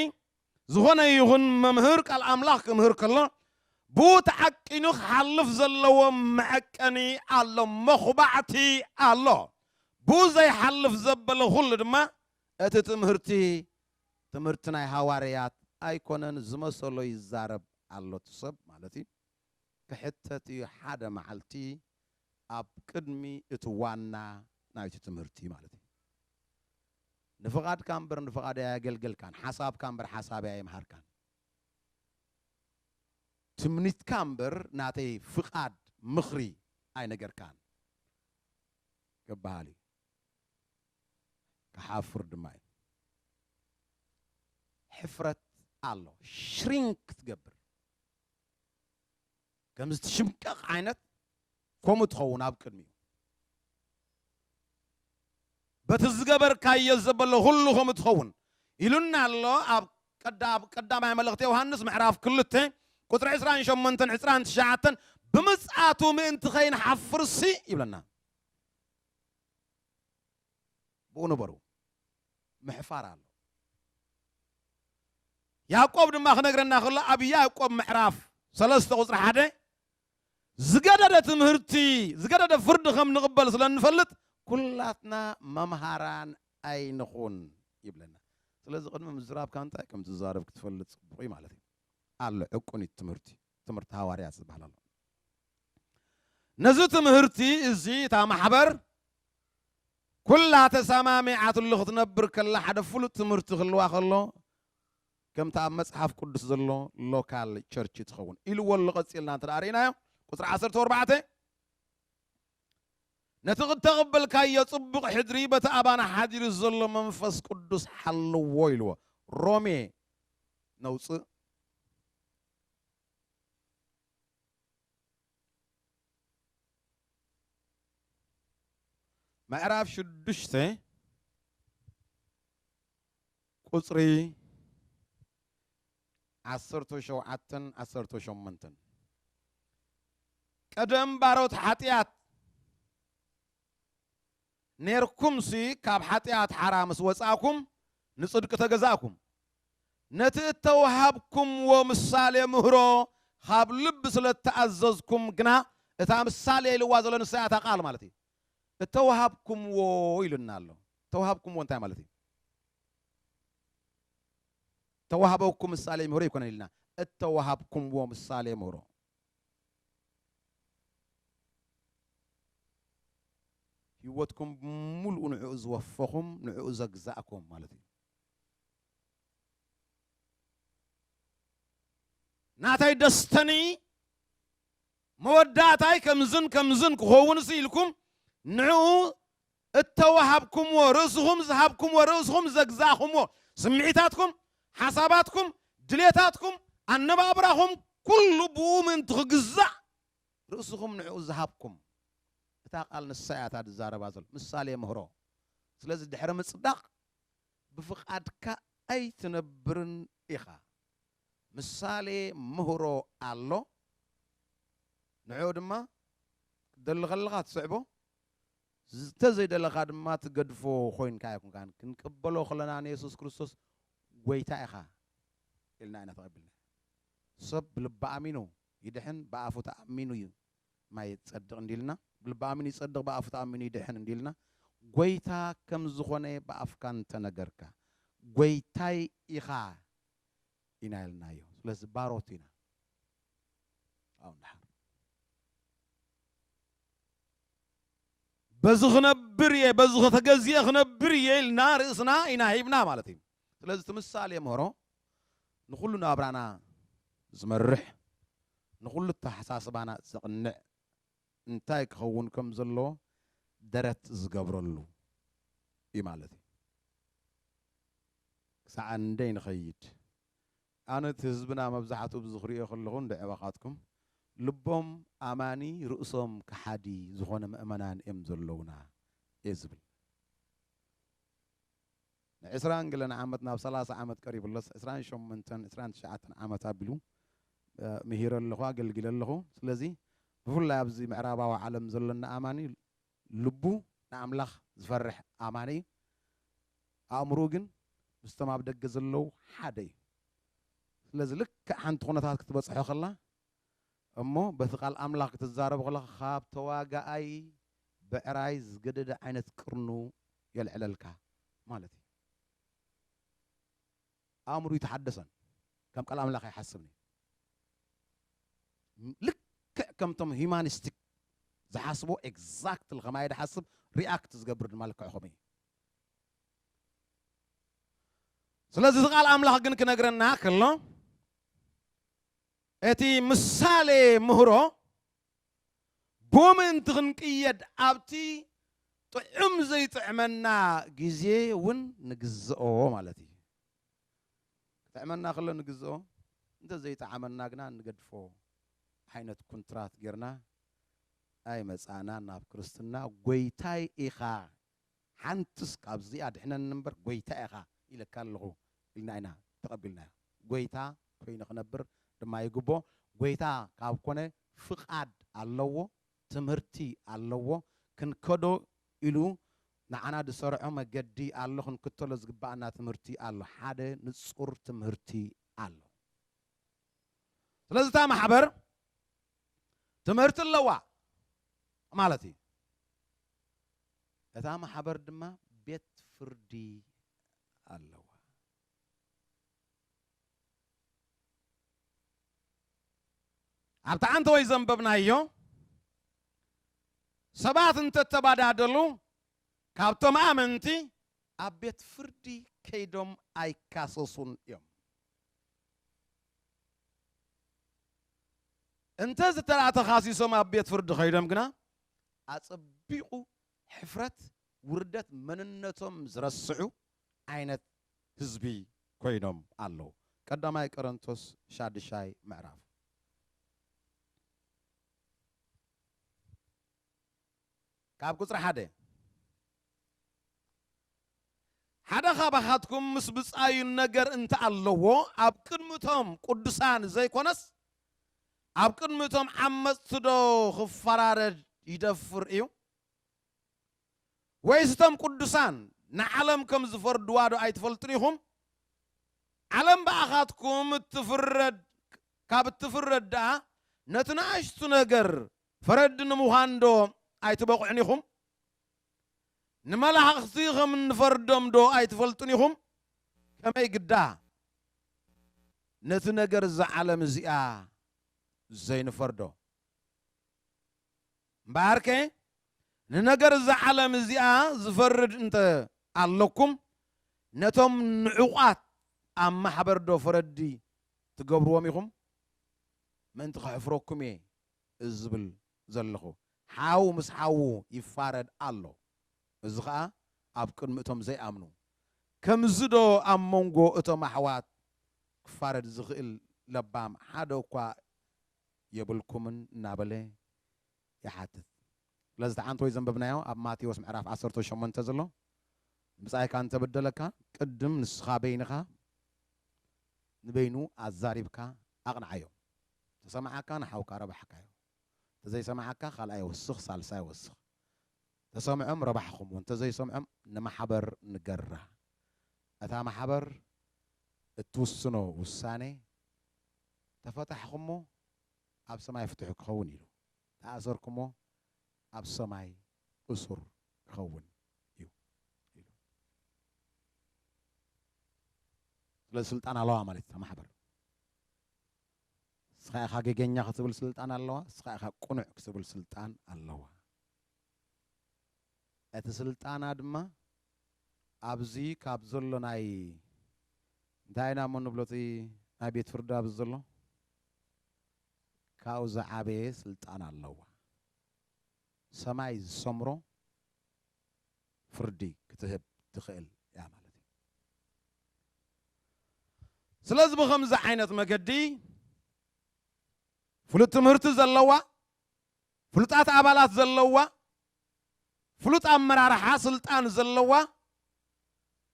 ዝኾነ ይኹን መምህር ቃል ኣምላኽ ክምህር ከሎ፣ ብኡ ተዓቂኑ ክሓልፍ ዘለዎ መዐቀኒ ኣሎ፣ መኹባዕቲ ኣሎ። ብኡ ዘይሓልፍ ዘበለ ኩሉ ድማ እቲ ትምህርቲ፣ ትምህርቲ ናይ ሃዋርያት ኣይኮነን፣ ዝመሰሎ ይዛረብ ኣሎ እቲ ሰብ ማለት እዩ። ክሕተት እዩ ሓደ መዓልቲ ኣብ ቅድሚ እቲ ዋና ናይቲ ትምህርቲ ማለት እዩ። ንፍቓድካ እምበር ንፍቓደይ ኣየገልገልካን፣ ሓሳብካ እምበር ሓሳበይ ኣይምሃርካን። ትምኒትካ እምበር ናተይ ፍቓድ ምኽሪ ኣይነገርካን ክበሃል እዩ። ክሓፍር ድማ እዩ። ሕፍረት ኣሎ። ሽሪንክ ክትገብር፣ ከምዚ ትሽምቀቕ ዓይነት ከምኡ ትኸውን ኣብ ቅድሚኡ። በቲ ዝገበርካዮ ዘበለ ኩሉ ከምኡ ትኸውን ኢሉና ኣሎ ኣብ ቀዳ-፣ ኣብ ቀዳማይ መልእኽቲ ዮሃንስ ምዕራፍ ክልተ ቁፅሪ ዕስራን ሸሞንተን ዕስራን ትሽዓተን ብምፅኣቱ ምእንቲ ከይንሓፍርሲ ይብለና። ብኡ ንበሩ። ምሕፋር ኣሎ። ያዕቆብ ድማ ክነግረና ከሎ ኣብ ያዕቆብ ምዕራፍ ሰለስተ ቁፅሪ ሓደ ዝገደደ ትምህርቲ፣ ዝገደደ ፍርዲ ከም ንቕበል ስለ እንፈልጥ ኩላትና መምሃራን ኣይንኹን ይብለና። ስለዚ ቅድሚ ምዝራብካ እንታይ ከም ትዛረብ ክትፈልጥ ጽቡቕ እዩ ማለት እዩ። ኣሎ ዕቁኒት ትምህርቲ፣ ትምህርቲ ሃዋርያት ዝበሃል ኣሎ። ነዚ ትምህርቲ እዚ እታ ማሕበር ኩላ ተሰማሚዓትሉ ክትነብር ከላ ሓደ ፍሉጥ ትምህርቲ ክህልዋ ከሎ ከምቲ ኣብ መጽሓፍ ቅዱስ ዘሎ ሎካል ቸርች ትኸውን ኢልዎ ኣሎ። ቀጺልና እንተ ደኣ ርኢናዮ ቁጽሪ ዓሰርተ ኣርባዕተ ነቲ እተቐበልካዮ ጽቡቕ ሕድሪ በቲ ኣባና ሓዲሩ ዘሎ መንፈስ ቅዱስ ሓልዎ ኢልዎ። ሮሜ ነውጽእ። ምዕራፍ ሽዱሽተ ቁጽሪ ዓሰርተ ሸውዓተን ዓሰርተ ሸሞንተን። ቀደም ባሮት ሓጢኣት ኔርኩምሲ፣ ካብ ሓጢኣት ሓራ ምስ ወጻእኩም፣ ንጽድቂ ተገዛእኩም። ነቲ እተዋሃብኩምዎ ምሳሌ ምህሮ ካብ ልቢ ስለ እተኣዘዝኩም ግና፣ እታ ምሳሌ ኢልዋ ዘሎ ንሳ እያ እታ ቃል ማለት እዩ። እተዋሃብኩምዎ ኢሉና ኣሎ። እተዋሃብኩምዎ እንታይ ማለት እዩ? ተዋህበኩም ምሳሌ ምህሮ ኣይኮነን ኢልና፣ እተዋሃብኩምዎ ምሳሌ ምህሮ። ህይወትኩም ብምሉኡ ንዕኡ ዝወፈኹም፣ ንዕኡ ዘግዛእኩም ማለት እዩ። ናተይ ደስተኒ መወዳእታይ ከምዝን ከምዝን ክኸውንስ ኢልኩም ንዕኡ እተዋሃብኩምዎ፣ ርእስኹም ዝሃብኩምዎ፣ ርእስኹም ዘግዛእኩምዎ፣ ስምዒታትኩም፣ ሓሳባትኩም፣ ድሌታትኩም፣ ኣነባብራኹም ኩሉ ብኡ ምእንቲ ክግዛእ ርእስኹም ንዕኡ ዝሃብኩም። እታ ቃል ንሳ እያ እታ ዝዛረባ ዘሎ። ምሳሌ ምህሮ። ስለዚ ድሕሪ ምጽዳቕ ብፍቓድካ ኣይትነብርን ኢኻ። ምሳሌ ምህሮ ኣሎ። ንዕኡ ድማ ክትደሊ ከለኻ ትስዕቦ፣ ዝተዘይደለኻ ድማ ትገድፎ ኮይንካ ኣይኮንካን። ክንቅበሎ ከለና ንየሱስ ክርስቶስ ጎይታ ኢኻ ኢልና ኢና ተቐቢልና። ሰብ ብልቢ ኣሚኑ ይድሕን፣ ብኣፉ ተኣሚኑ እዩ ማይ ይጸድቕ እንዲልና፣ ብልቢ ኣሚኑ ይጸድቕ፣ ብኣፉ ተኣሚኑ ይድሕን እንዲልና፣ ጎይታ ከም ዝኾነ ብኣፍካ እንተነገርካ፣ ጎይታይ ኢኻ ኢና ኢልናዮ። ስለዚ ባሮት ኢና። ኣብኡ እንድሓር በዚ ክነብር እየ፣ በዚ ከተገዝኤ ክነብር እየ ኢልና ርእስና ኢና ሂብና ማለት እዩ። ስለዚ እቲ ምሳሌ ምህሮ ንኹሉ ናብራና ዝመርሕ፣ ንኹሉ ኣተሓሳስባና ዘቕንዕ፣ እንታይ ክኸውን ከም ዘለዎ ደረት ዝገብረሉ እዩ ማለት እዩ። ክሳዕ እንደይ ንኸይድ። ኣነ እቲ ህዝብና መብዛሕትኡ ብዚ ክሪኦ ከለኹ፣ እንደ ዕባኻትኩም ልቦም ኣማኒ ርእሶም ከሓዲ ዝኾነ ምእመናን እዮም ዘለውና እየ ዝብል። ንዕስራን ገለን ዓመት ናብ ሰላሳ ዓመት ቀሪቡ ኣሎስ፣ ዕስራን ሸሞንተን፣ ዕስራን ትሽዓተን ዓመት ኣቢሉ፣ እ፣ ምሂረ ኣለኹ፣ ኣገልጊለ ኣለኹ። ስለዚ ብፍላይ ኣብዚ ምዕራባዊ ዓለም ዘለና ኣማኒ ልቡ ንኣምላኽ ዝፈርሕ ኣማኒ እዩ። ኣእምሮኡ ግን ምስቶም ኣብ ደገ ዘለዉ ሓደ እዩ። ስለዚ ልክዕ ሓንቲ ኩነታት ክትበጽሖ ከላ እሞ በቲ ቃል ኣምላኽ ክትዛረብ ከለኻ ካብ ተዋጋኣይ ብዕራይ ዝገደደ ዓይነት ቅርኑ የልዕለልካ ማለት እዩ። ኣእምሩ ይተሓደሰን ከም ቃል ኣምላኽ ኣይሓስብን እዩ። ልክዕ ከምቶም ሂማኒስቲክ ዝሓስቦ ኤግዛክትሊ ከማይ ድሓስብ ሪኣክት ዝገብር ድማ ልክዕ ከምኡ እዩ። ስለዚ እዚ ቃል ኣምላኽ ግን ክነግረና ከሎ እቲ ምሳሌ ምህሮ ብኡ ምእንቲ ክንቅየድ ኣብቲ ጥዑም ዘይጥዕመና ግዜ እውን ንግዝኦ ማለት እዩ። ክጥዕመና ከሎ ንግዝኦ፣ እንተ ዘይጠዓመና ግና ንገድፎ ዓይነት ኩንትራት ጌርና ኣይመጻእናን ናብ ክርስትና። ጎይታይ ኢኻ፣ ሓንትስ ካብዚኣ ድሕነኒ እምበር ጎይታ ኢኻ ኢለካ ኣለኹ ኢልና ኢና ተቐቢልናዮ። ጎይታ ኮይኑ ክነብር ድማ ይግቦ። ጎይታ ካብ ኮነ ፍቓድ ኣለዎ፣ ትምህርቲ ኣለዎ። ክንከዶ ኢሉ ንዓና ዝሰርዖ መገዲ ኣሎ፣ ክንክተሎ ዝግባኣና ትምህርቲ ኣሎ። ሓደ ንጹር ትምህርቲ ኣሎ። ስለዚ እታ ማሕበር ትምህርቲ ኣለዋ ማለት እዩ። እታ ማሕበር ድማ ቤት ፍርዲ ኣለዋ። ኣብቲ ዓንተወይ ዘንበብናዮ፣ ሰባት እንተተባዳደሉ ካብቶም ኣመንቲ ኣብ ቤት ፍርዲ ከይዶም ኣይካሰሱን እዮም። እንተ ዝተርኣ ተኻሲሶም ኣብ ቤት ፍርዲ ከይዶም ግና ኣጸቢቑ ሕፍረት ውርደት መንነቶም ዝረስዑ ዓይነት ህዝቢ ኮይኖም ኣለዉ። ቀዳማይ ቆሮንቶስ ሻድሻይ ምዕራፍ። ካብ ቁጽሪ ሓደ፣ ሓደ ካባኻትኩም ምስ ብጻዩ ነገር እንተ ኣለዎ፣ ኣብ ቅድሚቶም ቅዱሳን ዘይኮነስ፣ ኣብ ቅድሚቶም ዓመጽቲ ዶ ክፈራረድ ይደፍር እዩ? ወይስ እቶም ቅዱሳን ንዓለም ከም ዝፈርድዋ ዶ ኣይትፈልጡን ኢኹም? ዓለም ብኣኻትኩም እትፍረድ፣ ካብ እትፍረድ ደኣ፣ ነቲ ንኣሽቱ ነገር ፈረዲ ንምዃን ዶ ኣይትበቕዑን ኢኹም? ንመላእኽቲ ከም እንፈርዶም ዶ ኣይትፈልጡን ኢኹም? ከመይ ግዳ ነቲ ነገር እዛ ዓለም እዚኣ ዘይንፈርዶ? እምበኣርከ ንነገር እዛ ዓለም እዚኣ ዝፈርድ እንተ ኣለኩም፣ ነቶም ንዑቓት ኣብ ማሕበር ዶ ፈረዲ ትገብርዎም ኢኹም? ምእንቲ ከሕፍረኩም እየ እዚ ዝብል ዘለኹ። ሓው ምስ ሓዉ ይፋረድ ኣሎ። እዚ ኸኣ ኣብ ቅድሚ እቶም ዘይኣምኑ። ከምዚ ዶ ኣብ መንጎ እቶም ኣሕዋት ክፋረድ ዝኽእል ለባም ሓደ እኳ የብልኩምን እናበለ ይሓትት። ስለዚ እቲ ዓንተ ወይ ዘንበብናዮ ኣብ ማቴዎስ ምዕራፍ ዓሰርተ ሸሞንተ ዘሎ፣ ብጻይካ እንተበደለካ ቅድም ንስኻ በይንኻ ንበይኑ ኣዛሪብካ ኣቕንዓዮ። ተሰማዓካ ንሓውካ ረባሕካዮ። እንተዘይሰማዓካ ካልኣይ ወስኽ፣ ሳልሳይ ወስኽ። ተሰምዖም ረባሕኹም፣ እንተዘይሰምዖም ንማሕበር ንገራ። እታ ማሕበር እትውስኖ ውሳኔ ተፈታሕኹሞ ኣብ ሰማይ ፍትሑ ክኸውን ኢሉ፣ ተኣሰርኩሞ ኣብ ሰማይ እሱር ክኸውን እዩ ኢሉ። ስለዚ ስልጣን ኣለዋ ማለት እታ ማሕበር። ንስኻ ኢኻ ጌገኛ ክትብል ስልጣን ኣለዋ፣ ንስኻ ኢኻ ቅኑዕ ክትብል ስልጣን ኣለዋ። እቲ ስልጣና ድማ ኣብዚ ካብ ዘሎ ናይ፣ እንታይ ኢና እሞ ንብሎ፣ እቲ ናይ ቤት ፍርዲ ኣብዚ ዘሎ ካብኡ ዝዓበየ ስልጣን ኣለዋ። ሰማይ ዝሰምሮ ፍርዲ ክትህብ ትኽእል እያ ማለት እዩ። ስለዚ ብኸምዚ ዓይነት መገዲ ፍሉጥ ትምህርቲ ዘለዋ፣ ፍሉጣት ኣባላት ዘለዋ፣ ፍሉጥ ኣመራርሓ ስልጣን ዘለዋ፣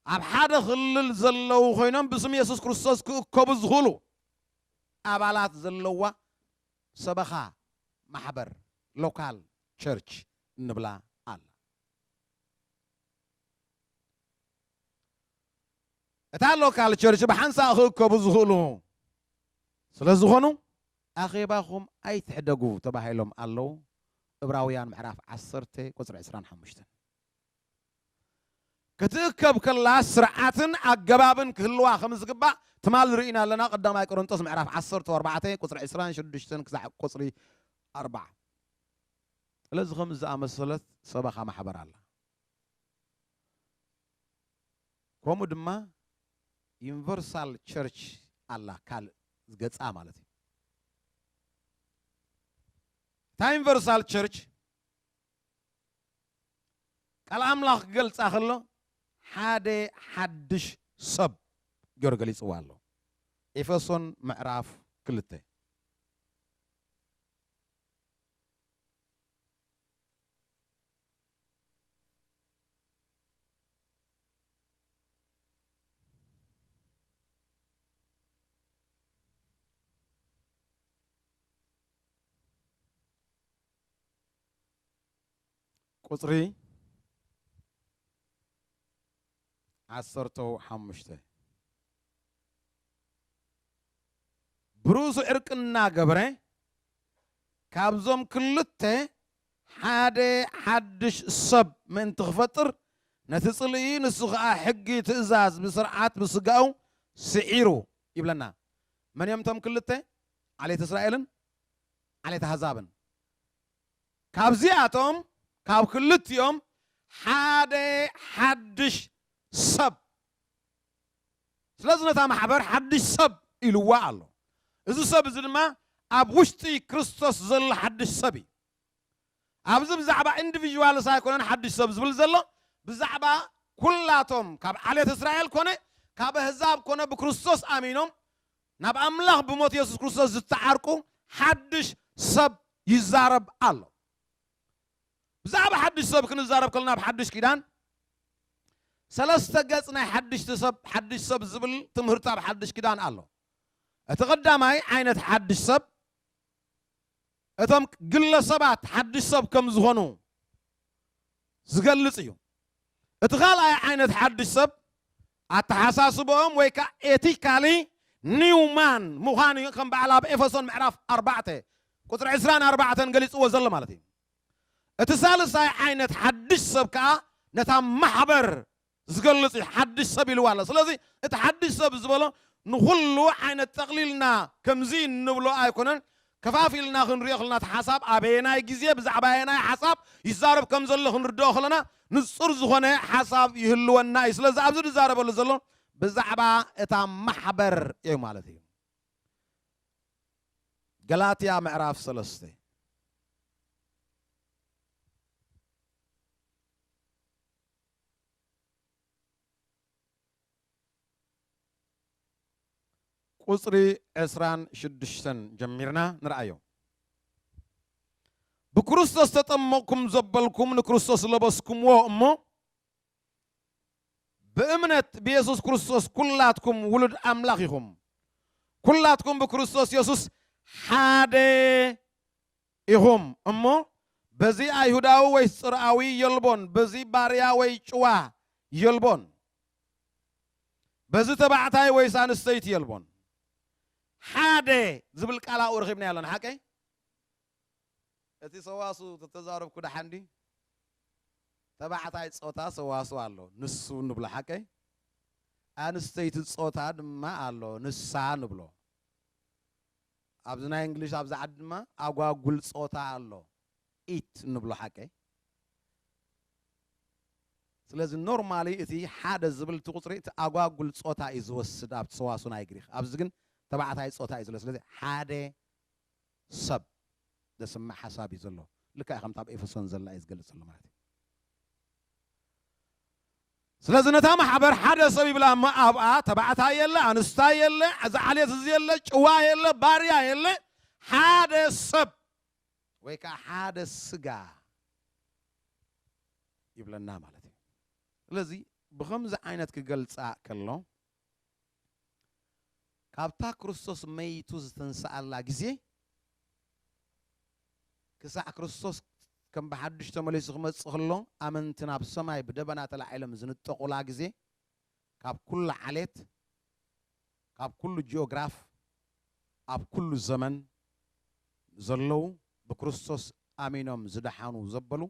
ኣብ ሓደ ክልል ዘለዉ ኮይኖም ብስም የሱስ ክርስቶስ ክእከቡ ዝኽእሉ ኣባላት ዘለዋ ሰበኻ ማሕበር፣ ሎካል ቸርች እንብላ ኣላ። እታ ሎካል ቸርች ብሓንሳእ ክእከቡ ዝኽእሉ ስለ ዝኾኑ፣ ኣኼባኹም ኣይትሕደጉ ተባሂሎም ኣለዉ። ዕብራውያን ምዕራፍ ዓሰርተ ቁጽሪ ዕስራን ሓሙሽተን። ክትእከብ ከላ ስርዓትን ኣገባብን ክህልዋ ከም ዝግባእ ትማል ርኢና ኣለና። ቀዳማይ ቆሮንጦስ ምዕራፍ ዓሰርተ ኣርባዕተ ቁጽሪ ዕስራን ሽዱሽተን ክሳዕ ቁጽሪ ኣርባዓ። ስለዚ ከም ዝኣመሰለት ሰበኻ ማሕበር ኣላ። ከምኡ ድማ ዩኒቨርሳል ቸርች ኣላ፣ ካልእ ገጻ ማለት እዩ። እታ ዩኒቨርሳል ቸርች ቃል ኣምላኽ ክገልጻ ከሎ ሓደ ሓድሽ ሰብ ገይሩ ገሊጽዋ ኣሎ። ኤፌሶን ምዕራፍ ክልተ። ቁጽሪ ዓሰርተ ሓሙሽተ። ብርእሱ ዕርቂ እናገበረ፣ ካብዞም ክልተ ሓደ ሓድሽ ሰብ ምእንቲ ክፈጥር፣ ነቲ ጽልኢ፣ ንሱ ኸኣ ሕጊ፣ ትእዛዝ፣ ብስርዓት፣ ብስጋኡ ስዒሩ ይብለና። መን እዮም እቶም ክልተ? ዓሌት እስራኤልን ዓሌት ኣህዛብን። ካብዚኣቶም፣ ካብ ክልቲኦም ሓደ ሓድሽ ሰብ። ስለዚ ነታ ማሕበር ሓድሽ ሰብ ኢልዋ ኣሎ። እዚ ሰብ እዚ ድማ ኣብ ውሽጢ ክርስቶስ ዘሎ ሓድሽ ሰብ እዩ። ኣብዚ ብዛዕባ ኢንዲቪዥዋልስ ኣይኮነን ሓድሽ ሰብ ዝብል ዘሎ፣ ብዛዕባ ኩላቶም ካብ ዓሌት እስራኤል ኮነ ካብ ኣህዛብ ኮነ ብክርስቶስ ኣሚኖም ናብ ኣምላኽ ብሞት የሱስ ክርስቶስ ዝተዓርቁ ሓድሽ ሰብ ይዛረብ ኣሎ። ብዛዕባ ሓድሽ ሰብ ክንዛረብ ከለና ኣብ ሓድሽ ኪዳን ሰለስተ ገጽ ናይ ሓድሽቲ ሰብ፣ ሓድሽ ሰብ ዝብል ትምህርቲ ኣብ ሓድሽ ኪዳን ኣሎ። እቲ ቀዳማይ ዓይነት ሓድሽ ሰብ እቶም ግለሰባት ሓድሽ ሰብ ከም ዝኾኑ ዝገልጽ እዩ። እቲ ካልኣይ ዓይነት ሓድሽ ሰብ ኣተሓሳስብኦም ወይ ከዓ ኤቲካሊ ኒው ማን ምዃን እዩ፣ ከም በዓል ኣብ ኤፌሶን ምዕራፍ ኣርባዕተ ቁጽሪ ዕስራን ኣርባዕተን ገሊጽዎ ዘሎ ማለት እዩ። እቲ ሳልሳይ ዓይነት ሓድሽ ሰብ ከዓ ነታ ማሕበር ዝገልጽ እዩ። ሓድሽ ሰብ ኢልዋ ኣሎ። ስለዚ እቲ ሓድሽ ሰብ ዝበሎ ንኹሉ ዓይነት ጠቕሊልና ከምዚ እንብሎ ኣይኮነን። ከፋፊልና ክንሪኦ ከለና እቲ ሓሳብ ኣበየናይ ግዜ ብዛዕባ ኣየናይ ሓሳብ ይዛረብ ከም ዘሎ ክንርድኦ ከለና ንጹር ዝኾነ ሓሳብ ይህልወና እዩ። ስለዚ ኣብዚ ዝዛረበሉ ዘሎ ብዛዕባ እታ ማሕበር እዩ ማለት እዩ። ገላትያ ምዕራፍ ሰለስተ። ቁጽሪ ዕስራን ሽዱሽተን ጀሚርና ንርኣዮ። ብክርስቶስ ተጠመቕኩም ዘበልኩም ንክርስቶስ ለበስኩምዎ እሞ፣ ብእምነት ብየሱስ ክርስቶስ ኩላትኩም ውሉድ ኣምላኽ ኢኹም። ኩላትኩም ብክርስቶስ የሱስ ሓደ ኢኹም እሞ፣ በዚ ኣይሁዳዊ ወይስ ጽርኣዊ የልቦን፣ በዚ ባርያ ወይ ጭዋ የልቦን፣ በዚ ተባዕታይ ወይስ ኣንስተይቲ የልቦን። ሓደ ዝብል ቃል ኣብኡ ረኺብና ያለን ሓቀይ። እቲ ሰዋሱ ተተዛረብኩ ደሓን ድዩ? ተባዕታይ ጾታ ሰዋሱ ኣሎ፣ ንሱ ንብሎ ሓቀይ። ኣንስተይቲ ጾታ ድማ ኣሎ፣ ንሳ ንብሎ። ኣብዚ ናይ እንግሊሽ ኣብዚ ዓዲ ድማ ኣጓጉል ጾታ ኣሎ፣ ኢት ንብሎ ሓቀይ። ስለዚ ኖርማሊ እቲ ሓደ ዝብል እቲ ቁጽሪ እቲ ኣጓጉል ጾታ እዩ ዝወስድ ኣብቲ ሰዋሱ ናይ ግሪኽ። ኣብዚ ግን ተባዕታይ ጾታ እዩ ዘሎ። ስለዚ ሓደ ሰብ ዘስምዕ ሓሳብ እዩ ዘሎ። ልክዕ ከምቲ ኣብ ኤፌሶን ዘላ እዩ ዝገልጽ ዘሎ ማለት እዩ። ስለዚ ነታ ማሕበር ሓደ ሰብ ይብላ እሞ ኣብኣ ተባዕታይ የለ፣ ኣንስታይ የለ፣ እዚ ዓሌት እዚ የለ፣ ጭዋ የለ፣ ባርያ የለ፣ ሓደ ሰብ ወይ ከዓ ሓደ ስጋ ይብለና ማለት እዩ። ስለዚ ብኸምዚ ዓይነት ክገልጻ ከሎ ካብታ ክርስቶስ መይቱ ዝተንስኣላ ግዜ ክሳዕ ክርስቶስ ከም ብሓድሽ ተመሊሱ ክመጽእ ከሎ ኣመንቲ ናብ ሰማይ ብደበና ተላዒሎም ዝንጠቑላ ግዜ ካብ ኩሉ ዓሌት፣ ካብ ኩሉ ጂኦግራፍ፣ ኣብ ኩሉ ዘመን ዘለዉ ብክርስቶስ ኣሚኖም ዝደሓኑ ዘበሉ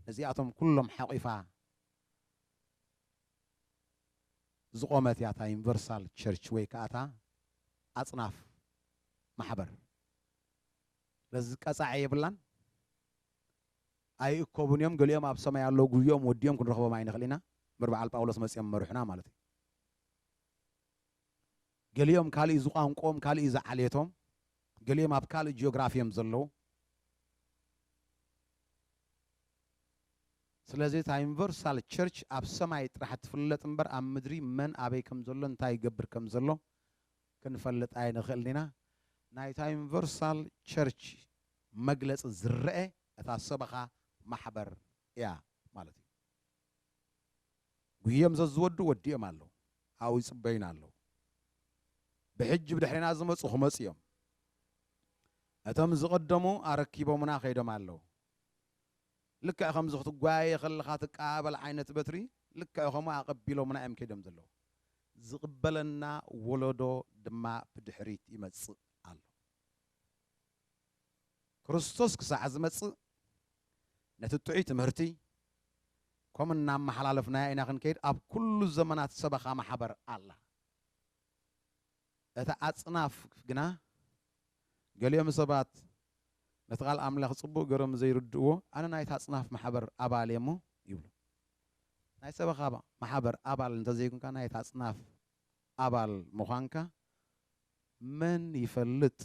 ነዚኣቶም ኩሎም ሓቒፋ ዝቖመት እያ እታ ዩኒቨርሳል ቸርች ወይ ከዓ እታ ኣጽናፍ ማሕበር። ስለዚ ቀጻዒ የብላን። ኣይእከቡን እዮም። ገሊኦም ኣብ ሰማይ ኣለዉ፣ ጉይኦም ወዲኦም ክንረኽቦም ኣይንኽእል ኢና። እምበር በዓል ጳውሎስ መጺኦም መርሑና ማለት እዩ። ገሊኦም ካልእ እዩ ዝቋንቆም፣ ካልእ እዩ ዝዓሌቶም። ገሊኦም ኣብ ካልእ ጂኦግራፊ እዮም ዘለዉ። ስለዚ እታ ዩኒቨርሳል ቸርች ኣብ ሰማይ ጥራሕ ትፍለጥ እምበር ኣብ ምድሪ መን ኣበይ ከም ዘሎ እንታይ ይገብር ከም ዘሎ ክንፈልጥ ኣይንኽእልን ኢና። ናይታ ዩኒቨርሳል ቸርች መግለጺ ዝረአ እታ ሰበኻ ማሕበር እያ ማለት እዩ። ጉህዮም ዘዝወዱ ወዲኦም ኣለዉ፣ ኣብኡ ይጽበዩና ኣለዉ። ብሕጂ ብድሕሪና ዝመጹ ክመጹ እዮም። እቶም ዝቐደሙ ኣረኪቦምና ከይዶም ኣለዉ። ልክዕ ከምዚ ክትጓየ ከለኻ ትቀባበል ዓይነት በትሪ፣ ልክዕ ከምኡ ኣቐቢሎምና እዮም ከይዶም ዘለዉ። ዝቕበለና ወለዶ ድማ ብድሕሪት ይመጽእ ኣሎ። ክርስቶስ ክሳዕ ዝመጽእ ነቲ ጥዑይ ትምህርቲ ከምኡ እናመሓላለፍናዮ ኢና ክንከይድ። ኣብ ኩሉ ዘመናት ሰበኻ ማሕበር ኣላ። እቲ ኣጽናፍ ግና፣ ገሊኦም ሰባት ነቲ ቃል ኣምላኽ ጽቡቕ ገይሮም ዘይርድእዎ፣ ኣነ ናይቲ ኣጽናፍ ማሕበር ኣባል እየ እሞ ይብሉ። ናይ ሰበኻ ማሕበር ኣባል እንተዘይኮንካ፣ ናይቲ ኣጽናፍ ኣባል ምዃንካ መን ይፈልጥ?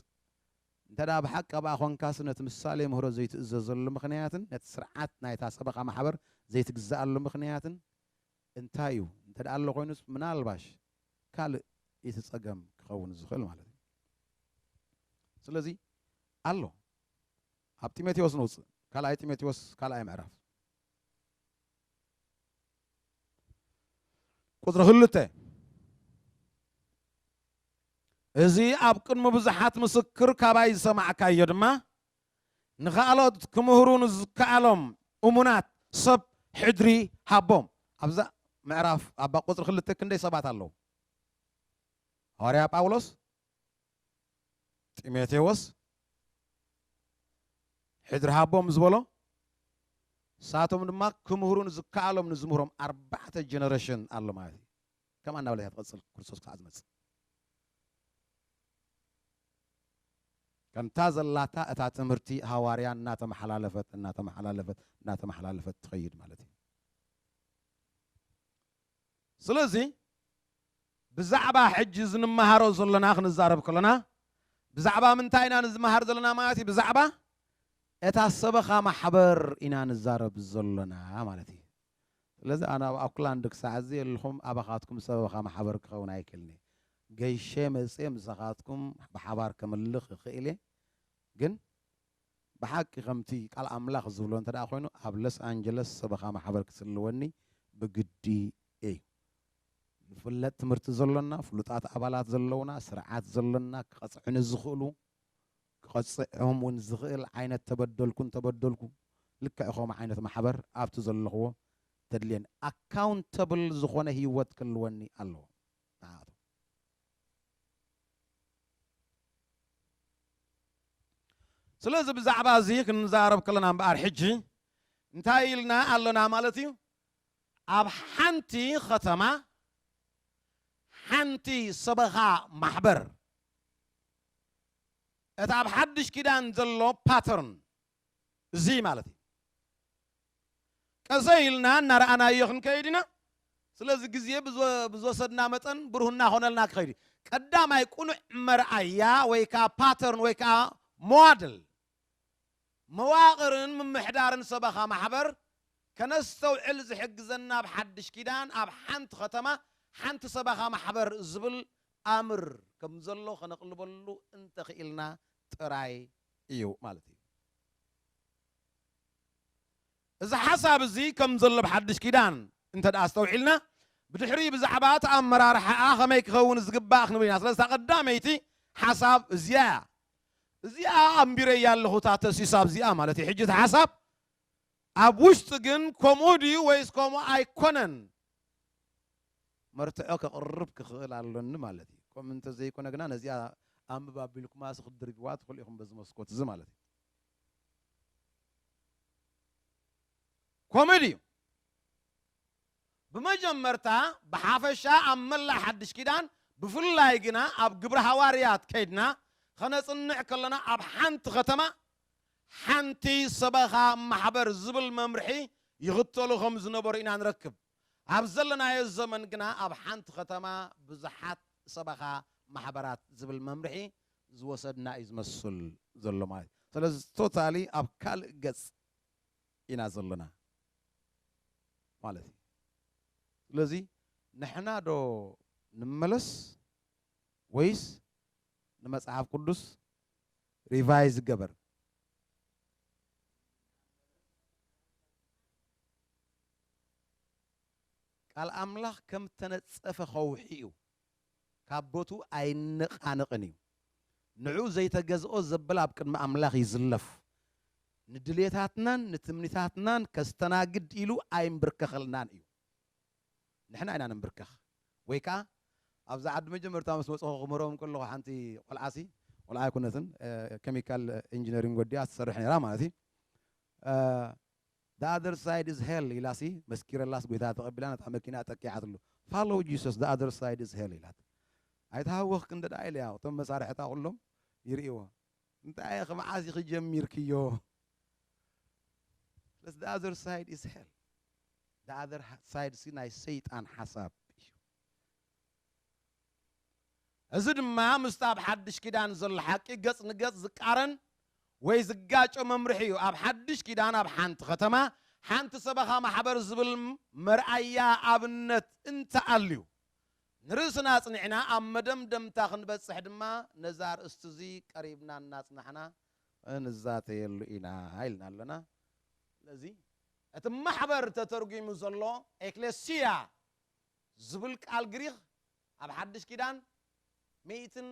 እንተ ደኣ ብሓቂ ኣብኣ ኾንካስ፣ ነቲ ምሳሌ ምህሮ ዘይትእዘዘሉ ምኽንያትን ነቲ ስርዓት ናይታ ሰበኻ ማሕበር ዘይትግዝኣሉ ምኽንያትን እንታይ እዩ? እንተ ደኣ ኣሎ ኮይኑስ፣ ምናልባሽ ካልእ እቲ ጸገም ክኸውን ዝኽእል ማለት እዩ። ስለዚ ኣሎ፣ ኣብ ጢሞቴዎስ ንውጽእ፣ ካልኣይ ጢሞቴዎስ ካልኣይ ምዕራፍ ቁጽሪ ክልተ፣ እዚ ኣብ ቅድሚ ብዙሓት ምስክር ካባይ ዝሰማዕካዮ ድማ፣ ንኻልኦት ክምህሩ ንዝከኣሎም እሙናት ሰብ ሕድሪ ሃቦም። ኣብዛ ምዕራፍ፣ ኣብ ቁጽሪ ክልተ ክንደይ ሰባት ኣለዉ? ሃዋርያ ጳውሎስ፣ ጢሞቴዎስ፣ ሕድሪ ሃቦም ዝበሎ፣ ንሳቶም ድማ ክምህሩ ንዝከኣሎም ንዝምህሮም ኣርባዕተ ጀነሬሽን ኣሎ ማለት እዩ። ከምኣ እናበለት እያ ትቐጽል፣ ክርስቶስ ክሳዕ ዝመጽእ። ከምታ ዘላታ እታ ትምህርቲ ሃዋርያ እናተመሓላለፈት፣ እናተመሓላለፈት፣ እናተመሓላለፈት ትኸይድ ማለት እዩ። ስለዚ ብዛዕባ ሕጂ ዝንመሃሮ ዘሎና ክንዛረብ ከሎና፣ ብዛዕባ ምንታይ ኢና ንዝመሃር ዘለና ማለት እዩ? ብዛዕባ እታ ሰበኻ ማሕበር ኢና ንዛረብ ዘሎና ማለት እዩ። ስለዚ ኣነ ኣብ ኣውክላንድ ክሳዕ እዚ የለኹም፣ ኣባኻትኩም ሰበኻ ማሕበር ክኸውን ኣይክእልን እየ። ገይሸ መጽየ ምሳኻትኩም ብሓባር ከምልኽ እኽእል እየ። ግን ብሓቂ ከምቲ ቃል ኣምላኽ ዝብሎ እንተ ደኣ ኮይኑ፣ ኣብ ሎስ ኣንጀለስ ሰበኻ ማሕበር ክስልወኒ ብግዲ እዩ። ንፍለጥ ትምህርቲ ዘሎና፣ ፍሉጣት ኣባላት ዘለውና፣ ስርዓት ዘሎና፣ ክቐጽዑኒ ዝኽእሉ፣ ክቐጽዖም እውን ዝኽእል ዓይነት ተበደልኩ እንተበደልኩ፣ ልክዕ ከምኡ ዓይነት ማሕበር ኣብቲ ዘለኽዎ ተድልየኒ። ኣካውንተብል ዝኾነ ህይወት ክህልወኒ ኣለዎ ንዓኣቶም። ስለዚ ብዛዕባ እዚ ክንዛረብ ከለና እምበኣር ሕጂ እንታይ ኢልና ኣሎና ማለት እዩ? ኣብ ሓንቲ ኸተማ ሓንቲ ሰበኻ ማሕበር፣ እቲ ኣብ ሓድሽ ኪዳን ዘሎ ፓተርን እዚ ማለት እዩ። ቀሰ ኢልና እናረኣናዮ ክንከይድ ኢና። ስለዚ ግዜ ብዝወ-፣ ብዝወሰድና መጠን ብሩህ እናኾነልና ክኸይድ እዩ። ቀዳማይ ቅኑዕ መርኣያ ወይ ከዓ ፓተርን ወይ ከዓ ሞዋድል መዋቕርን ምምሕዳርን ሰበኻ ማሕበር ከነስተውዕል ዝሕግዘና ኣብ ሓድሽ ኪዳን ኣብ ሓንቲ ኸተማ ሓንቲ ሰበኻ ማሕበር ዝብል ኣምር ከም ዘሎ ከነቕልበሉ እንተኽኢልና ጥራይ እዩ ማለት እዩ። እዚ ሓሳብ እዚ ከም ዘሎ ብሓድሽ ኪዳን እንተ ደኣ ኣስተውዒልና፣ ብድሕሪ ብዛዕባ እቲ ኣመራርሓኣ ከመይ ክኸውን ዝግባእ ክንብል ኢና። ስለዚ እታ ቀዳመይቲ ሓሳብ እዚኣ እያ። እዚኣ ኣንቢረያ ኣለኹ፣ እታ ተሲሳ እዚኣ ማለት እዩ። ሕጂ እቲ ሓሳብ ኣብ ውሽጢ ግን ከምኡ ድዩ ወይስ ከምኡ ኣይኮነን? መርትዖ ከቕርብ ክኽእል ኣሎኒ ማለት እዩ። ከምኡ እንተዘይኮነ ግና ነዚኣ ኣንብብ ኣቢልኩማስ ክትድርብዋ ትኽእሉ ኢኹም በዚ መስኮት እዚ ማለት እዩ። ከምኡ ድዩ? ብመጀመርታ ብሓፈሻ ኣብ መላእ ሓድሽ ኪዳን ብፍላይ ግና ኣብ ግብሪ ሃዋርያት ከይድና ኸነጽንዕ ከለና ኣብ ሓንቲ ኸተማ ሓንቲ ሰበኻ ማሕበር ዝብል መምርሒ ይኽተሉ ኸም ዝነበሩ ኢና ንረክብ። ኣብ ዘለናዮ ዘመን ግና ኣብ ሓንቲ ኸተማ ብዙሓት ሰበኻ ማሕበራት ዝብል መምርሒ ዝወሰድና እዩ ዝመስል ዘሎ ማለት እዩ። ስለዚ ቶታሊ ኣብ ካልእ ገጽ ኢና ዘለና ማለት እዩ። ስለዚ ንሕና ዶ ንመለስ ወይስ ንመጽሓፍ ቅዱስ ሪቫይዝ ይገበር? ቃል ኣምላኽ ከም ተነጸፈ ኸውሒ እዩ፣ ካብ ቦቱ ኣይነቓነቕን እዩ። ንዑ ዘይተገዝኦ ዘበለ ኣብ ቅድሚ ኣምላኽ ይዝለፍ። ንድሌታትናን ንትምኒታትናን ከስተናግድ ኢሉ ኣይምብርከኸልናን እዩ። ንሕና ኢና ንምብርከኽ። ወይ ከዓ ኣብዛ ዓዲ መጀመርታ ምስ መፅኹ ክምህሮም ከለኹ ሓንቲ ቆልዓሲ፣ ቆልዓ ኣይኮነትን፣ ኬሚካል ኢንጂነሪንግ ወዲኣ ትሰርሕ ነይራ ማለት እዩ። The other side is hell ኢላሲ መስኪረላስ ጎይታ ተቐቢላ ነታ መኪና ጠቂዓትሉ። Follow Jesus, the other side is hell ኢላት። ኣይተሃወኽክ እንደ ደኣ ኢለያ፣ እቶም መሳርሕታ ኩሎም ይርእይዎ። እንታይ ኢኺ መዓስ ኢኺ ጀሚርክዮ? ስለዚ the other side is hell. The other side ሲ ናይ ሰይጣን ሓሳብ እዩ። እዚ ድማ ምስቲ ኣብ ሓድሽ ኪዳን ዘሎ ሓቂ ገጽ ንገጽ ዝቃረን ወይ ዝጋጮ መምርሒ እዩ። ኣብ ሓድሽ ኪዳን ኣብ ሓንቲ ከተማ ሓንቲ ሰበኻ ማሕበር ዝብል መርኣያ ኣብነት እንተኣልዩ ንርእስና ኣጽኒዕና ኣብ መደምደምታ ክንበጽሕ ድማ ነዛ ኣርእስቲ እዚ ቀሪብና እናጽናሕና ንዛተየሉ ኢና ኢልና ኣለና። ስለዚ እቲ ማሕበር ተተርጒሙ ዘሎ ኤክሌሲያ ዝብል ቃል ግሪኽ ኣብ ሓድሽ ኪዳን ሚእትን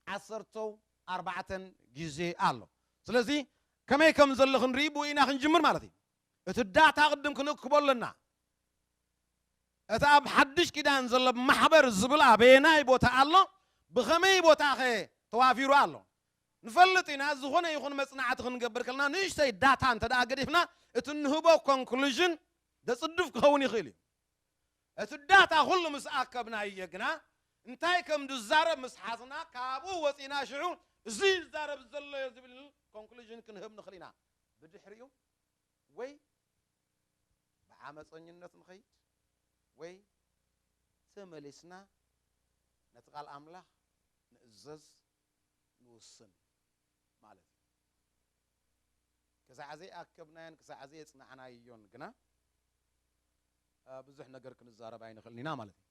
ዓሰርተው ኣርባዕተን ግዜ ኣሎ። ስለዚ ከመይ ከም ዘሎ ክንርኢ ብኡ ኢና ክንጅምር ማለት እዩ። እቲ ዳታ ቅድም ክንእክቦ ኣለና። እቲ ኣብ ሓድሽ ኪዳን ዘሎ ማሕበር ዝብል ኣበየናይ ቦታ ኣሎ? ብኸመይ ቦታ ኸ ተዋፊሩ ኣሎ? ንፈልጥ ኢና። ዝኾነ ይኹን መጽናዕቲ ክንገብር ከለና ንእሽተይ ዳታ እንተ ደኣ ገዲፍና እቲ እንህቦ ኮንክሉዥን ዘጽድፍ ክኸውን ይኽእል እዩ። እቲ ዳታ ኩሉ ምስ ኣከብናዮ ግና እንታይ ከም ዝዛረብ ምስ ሓዝና ካብኡ ወጺና ሽዑ እዚ ይዛረብ ዘሎ እዩ ዝብል ኮንክሉዥን ክንህብ ንኽእል ኢና። ብድሕሪኡ ወይ ብዓመፀኝነት ንኸይድ ወይ ተመሊስና ነቲ ቃል ኣምላኽ ንእዘዝ ንውስን ማለት እዩ። ክሳዕ ዘይ ኣከብናዮን ክሳዕ ዘይ ኣጽናዕናዮን ግና ብዙሕ ነገር ክንዛረብ ኣይንኽእልን ኢና ማለት እዩ።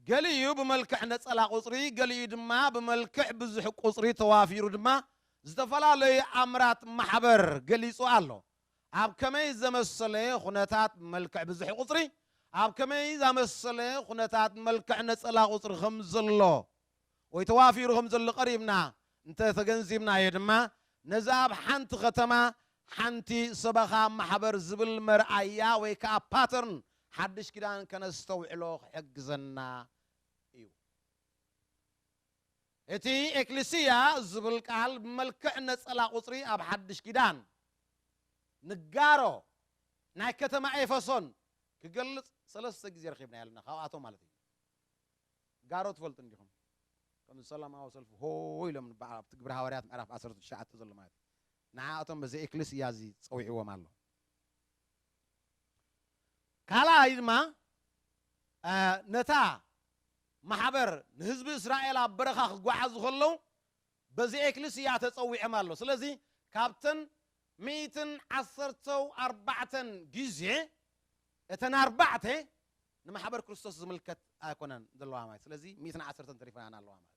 ገሊኡ ብመልክዕ ነጸላ ቁጽሪ፣ ገሊኡ ድማ ብመልክዕ ብዙሕ ቁጽሪ ተዋፊሩ ድማ ዝተፈላለዩ ኣምራት ማሕበር ገሊጹ ኣሎ። ኣብ ከመይ ዘመሰለ ኩነታት ብመልክዕ ብዙሕ ቁጽሪ፣ ኣብ ከመይ ዘመሰለ ኩነታት ብመልክዕ ነጸላ ቁጽሪ ከም ዘሎ ወይ ተዋፊሩ ከም ዘሎ ቀሪብና እንተ ተገንዚብናዮ ድማ ነዚ ኣብ ሓንቲ ከተማ ሓንቲ ሰበኻ ማሕበር ዝብል መርኣያ ወይ ከዓ ፓተርን ሓድሽ ኪዳን ከነስተውዕሎ ክሕግዘና እዩ። እቲ ኤክሊስያ ዝብል ቃል ብመልክዕ ነጸላ ቁጽሪ ኣብ ሓድሽ ኪዳን ንጋሮ ናይ ከተማ ኤፌሶን ክገልጽ ሰለስተ ግዜ ረኺብና ኣለና። ካብኣቶም ማለት እዩ። ጋሮ ትፈልጡ እንዲኹም? ከም ሰላማዊ ሰልፊ ሆ ኢሎም ንበዓል ኣብቲ ግብረ ሃዋርያት ምዕራፍ ዓሰርተ ትሽዓተ ዘሎ ማለት እዩ። ንዓኣቶም በዚ ኤክሊስያ እዚ ጸዊዕዎም ኣሎ። ካልኣይ ድማ ነታ ማሕበር ንህዝቢ እስራኤል ኣብ በረኻ ክጓዓዙ ከለዉ በዚ ኤክሊስያ ተጸዊዖም ኣሎ። ስለዚ ካብተን ሚእትን ዓሰርተው ኣርባዕተን ግዜ እተን ኣርባዕተ ንማሕበር ክርስቶስ ዝምልከት ኣይኮነን ዘለዋ ማለት። ስለዚ ሚእትን ዓሰርተን ተሪፈናን ኣለዋ ማለት።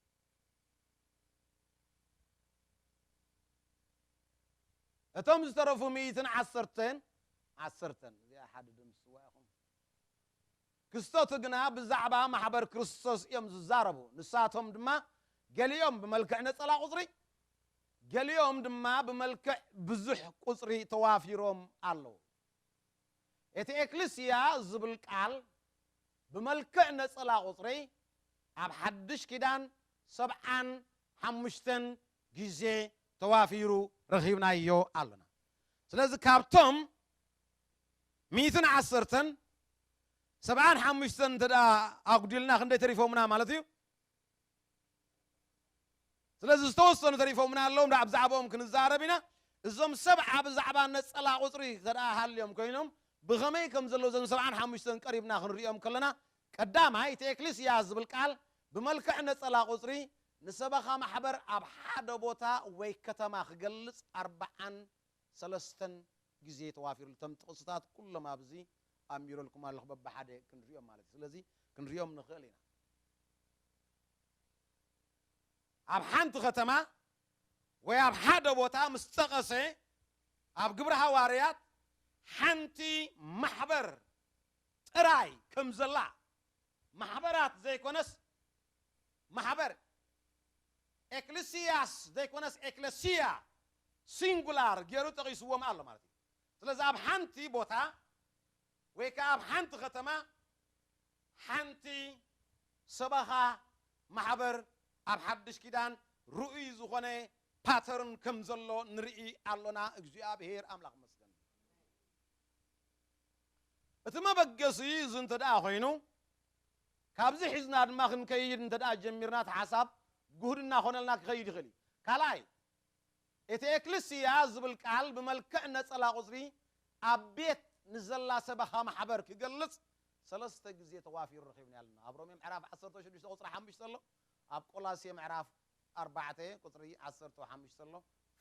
እቶም ዝተረፉ ሚእትን ዓሰርተን፣ ዓሰርተን፣ እዚኣ ሓደ ደምስዋ ኢኹም። ክስተቱ ግና ብዛዕባ ማሕበር ክርስቶስ እዮም ዝዛረቡ። ንሳቶም ድማ ገሊኦም ብመልክዕ ነጸላ ቁጽሪ፣ ገሊኦም ድማ ብመልክዕ ብዙሕ ቁጽሪ ተዋፊሮም ኣለዉ። እቲ ኤክሊስያ ዝብል ቃል ብመልክዕ ነጸላ ቁጽሪ ኣብ ሓድሽ ኪዳን ሰብዓን ሓሙሽተን ግዜ ተዋፊሩ ረኺብናዮ ኣለና። ስለዚ ካብቶም ሚእትን ዓሰርተን ሰብዓን ሓሙሽተን እንተ ደኣ ኣጉዲልና ክንደይ ተሪፎምና ማለት እዩ? ስለዚ ዝተወሰኑ ተሪፎምና ኣለዉ፣ እንዳ ብዛዕባኦም ክንዛረብ ኢና። እዞም ሰብዓ ብዛዕባ ነጸላ ቁጽሪ እንተ ደኣ ሃልዮም ኮይኖም ብኸመይ ከም ዘለዉ እዞም ሰብዓን ሓሙሽተን ቀሪብና ክንሪኦም ከለና ቀዳማይ እቲ ኤክሊስያ ዝብል ቃል ብመልክዕ ነጸላ ቁጽሪ ንሰበኻ ማሕበር ኣብ ሓደ ቦታ ወይ ከተማ ክገልጽ ኣርብዓን ሰለስተን ግዜ ተዋፊሩሉ። እቶም ጥቕስታት ኩሎም ኣብዚ ኣንቢረልኩም ኣለኹ በብሓደ ክንሪኦም ማለት እዩ። ስለዚ ክንሪኦም ንኽእል ኢና። ኣብ ሓንቲ ከተማ ወይ ኣብ ሓደ ቦታ ምስ ጠቐሰ ኣብ ግብረ ሃዋርያት ሓንቲ ማሕበር ጥራይ ከም ዘላ ማሕበራት ዘይኮነስ ማሕበር ኤክሊስያስ ዘይኮነስ ኤክለሲያ ሲንጉላር ገይሩ ጠቒስዎም ኣሎ ማለት እዩ። ስለዚ ኣብ ሓንቲ ቦታ ወይ ከዓ ኣብ ሓንቲ ከተማ ሓንቲ ሰበኻ ማሕበር ኣብ ሓድሽ ኪዳን ርኡይ ዝኾነ ፓተርን ከም ዘሎ ንርኢ ኣሎና። እግዚኣብሔር ኣምላኽ ይመስገን። እቲ መበገሲ እዚ እንተ ደኣ ኮይኑ፣ ካብዚ ሒዝና ድማ ክንከይድ እንተ ደኣ ጀሚርና፣ እቲ ሓሳብ ግሁድ እናኾነልና ክኸይድ ይኽእል እዩ። ካልኣይ፣ እቲ ኤክልስያ ዝብል ቃል ብመልክዕ ነጸላ ቁጽሪ ኣብ ቤት ንዘላ ሰበኻ ማሕበር ክገልጽ ሰለስተ ግዜ ተዋፊሩ ረኺብና ኣለና። ኣብ ሮሜ ምዕራፍ ዓሰርተ ሽዱሽተ ቁጽሪ ሓሙሽተ ኣሎ፣ ኣብ ቆላሴ ምዕራፍ ኣርባዕተ ቁጽሪ ዓሰርተ ሓሙሽተ ኣሎ፣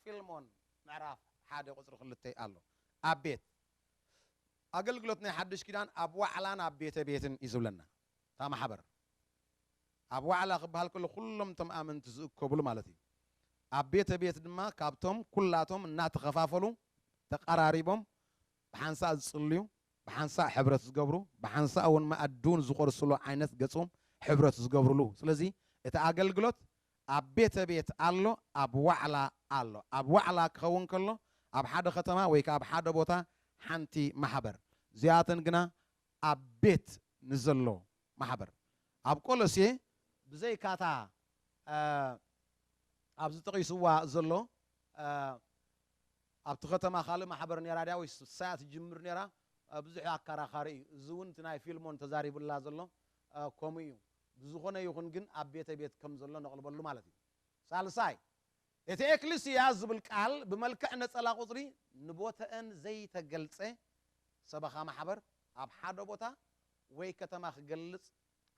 ፊልሞን ምዕራፍ ሓደ ቁጽሪ ክልተ ኣሎ። ኣብ ቤት ኣገልግሎት ናይ ሓድሽ ኪዳን ኣብ ዋዕላን ኣብ ቤተ ቤትን እዩ ዝብለና። እታ ማሕበር ኣብ ዋዕላ ክበሃል ከሎ ኩሎም እቶም ኣመንቲ ዝእከብሉ ማለት እዩ። ኣብ ቤተ ቤት ድማ ካብቶም ኩላቶም እናተኸፋፈሉ ተቐራሪቦም ብሓንሳእ ዝጽልዩ፣ ብሓንሳእ ሕብረት ዝገብሩ፣ ብሓንሳእ እውን መኣዲ እውን ዝቆርስሉ ዓይነት ገጾም ሕብረት ዝገብሩሉ። ስለዚ እቲ ኣገልግሎት ኣብ ቤተ ቤት ኣሎ፣ ኣብ ዋዕላ ኣሎ። ኣብ ዋዕላ ክኸውን ከሎ ኣብ ሓደ ከተማ ወይ ከኣ ኣብ ሓደ ቦታ ሓንቲ ማሕበር፣ እዚኣተን ግና ኣብ ቤት ንዘሎ ማሕበር። ኣብ ቆሎሴ ብዘይካታ፣ እ፣ ኣብዚ ጠቒስዋ ዘሎ፣ እ፣ ኣብቲ ከተማ ካልእ ማሕበር ነይራ ድያ ወይስ ንሳ እያ ትጅምር ነይራ? እ፣ ብዙሕ ኣከራኻሪ እዩ። እዚ እውን እቲ ናይ ፊልሞን ተዛሪቡላ ዘሎ፣ እ፣ ከምኡ እዩ። ብዝኾነ ይኹን ግን ኣብ ቤተ ቤት ከም ዘሎ ነቕልበሉ ማለት እዩ። ሳልሳይ፣ እቲ ኤክልስያ ዝብል ቃል ብመልክዕ ነጸላ ቁጽሪ ንቦተአን ዘይተገልጸ ሰበኻ ማሕበር ኣብ ሓደ ቦታ ወይ ከተማ ክገልጽ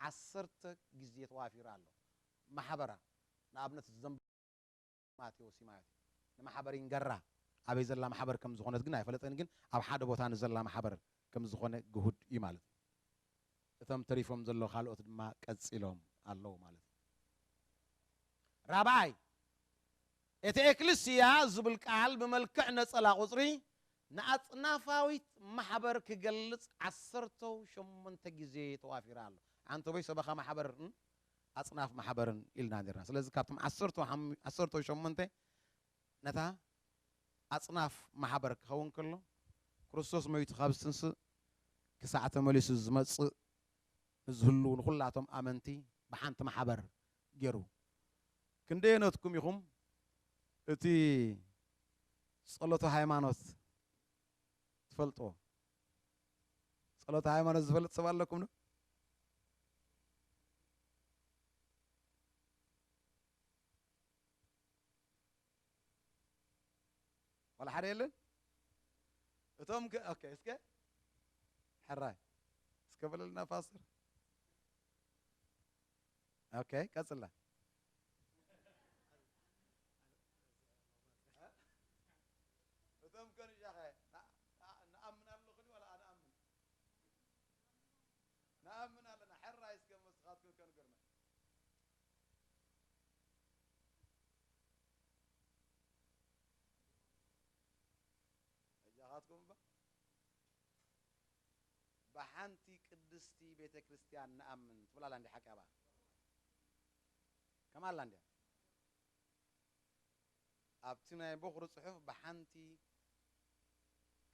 ዓሰርተ ግዜ ተዋፊሩ ኣሎ። ማሕበራ፣ ንኣብነት ዘንብ ማቴዎስ እዩ ማለት እዩ። ንማሕበር ይንገራ፣ ኣበይ ዘላ ማሕበር ከም ዝኾነት ግን ኣይፈለጠን፣ ግን ኣብ ሓደ ቦታ ንዘላ ማሕበር ከም ዝኾነ ግሁድ እዩ ማለት እዩ። እቶም ተሪፎም ዘለዉ ካልኦት ድማ ቀጺሎም ኣለዉ ማለት እዩ። ራብዓይ፣ እቲ ኤክልስያ ዝብል ቃል ብመልክዕ ነጸላ ቁጽሪ ንኣጽናፋዊት ማሕበር ክገልጽ ዓሰርተ ሸሞንተ ግዜ ተዋፊሩ ኣሎ። ኣንተቦይ ሰበኻ ማሕበር፣ እ፣ ኣጽናፍ ማሕበርን ኢልና ነርና። ስለዚ ካብቶም ዓሰርተ ሓም-፣ ዓሰርተ ሸሞንተ ነታ ኣጽናፍ ማሕበር ክኸውን ከሎ፣ ክርስቶስ ሞይቱ ካብ ዝትንስእ ክሳዕ ተመሊሱ ዝመጽእ ንዝህሉ ንኹላቶም ኣመንቲ ብሓንቲ ማሕበር ገይሩ። ክንደየነትኩም ኢኹም እቲ ጸሎተ ሃይማኖት ትፈልጥዎ? ጸሎተ ሃይማኖት ዝፈልጥ ሰብ ኣለኩም ዶ? ዋላ ሓደ የለን? እቶም ከ-፣ ኦኬ፣ እስከ ሕራይ እስከ በለልና ፓስተር። ኦኬ፣ ቀጽላ። እቶም ከ ንሻኸ ና-፣ ና-፣ ንኣምን ኣለኹ ዋላ ኣነኣምን? ንኣምን ኣለና። ሕራይ እስከ መስኻትኩም ከንገርና። እጃኻትኩም እባ። ብሓንቲ ቅድስቲ ቤተ ክርስቲያን ንኣምን ትብል ኣላ እንዲ ሓቃባ። ከም ኣላ እንድያ። ኣብቲ ናይ ቦኽሪ ጽሑፍ ብሓንቲ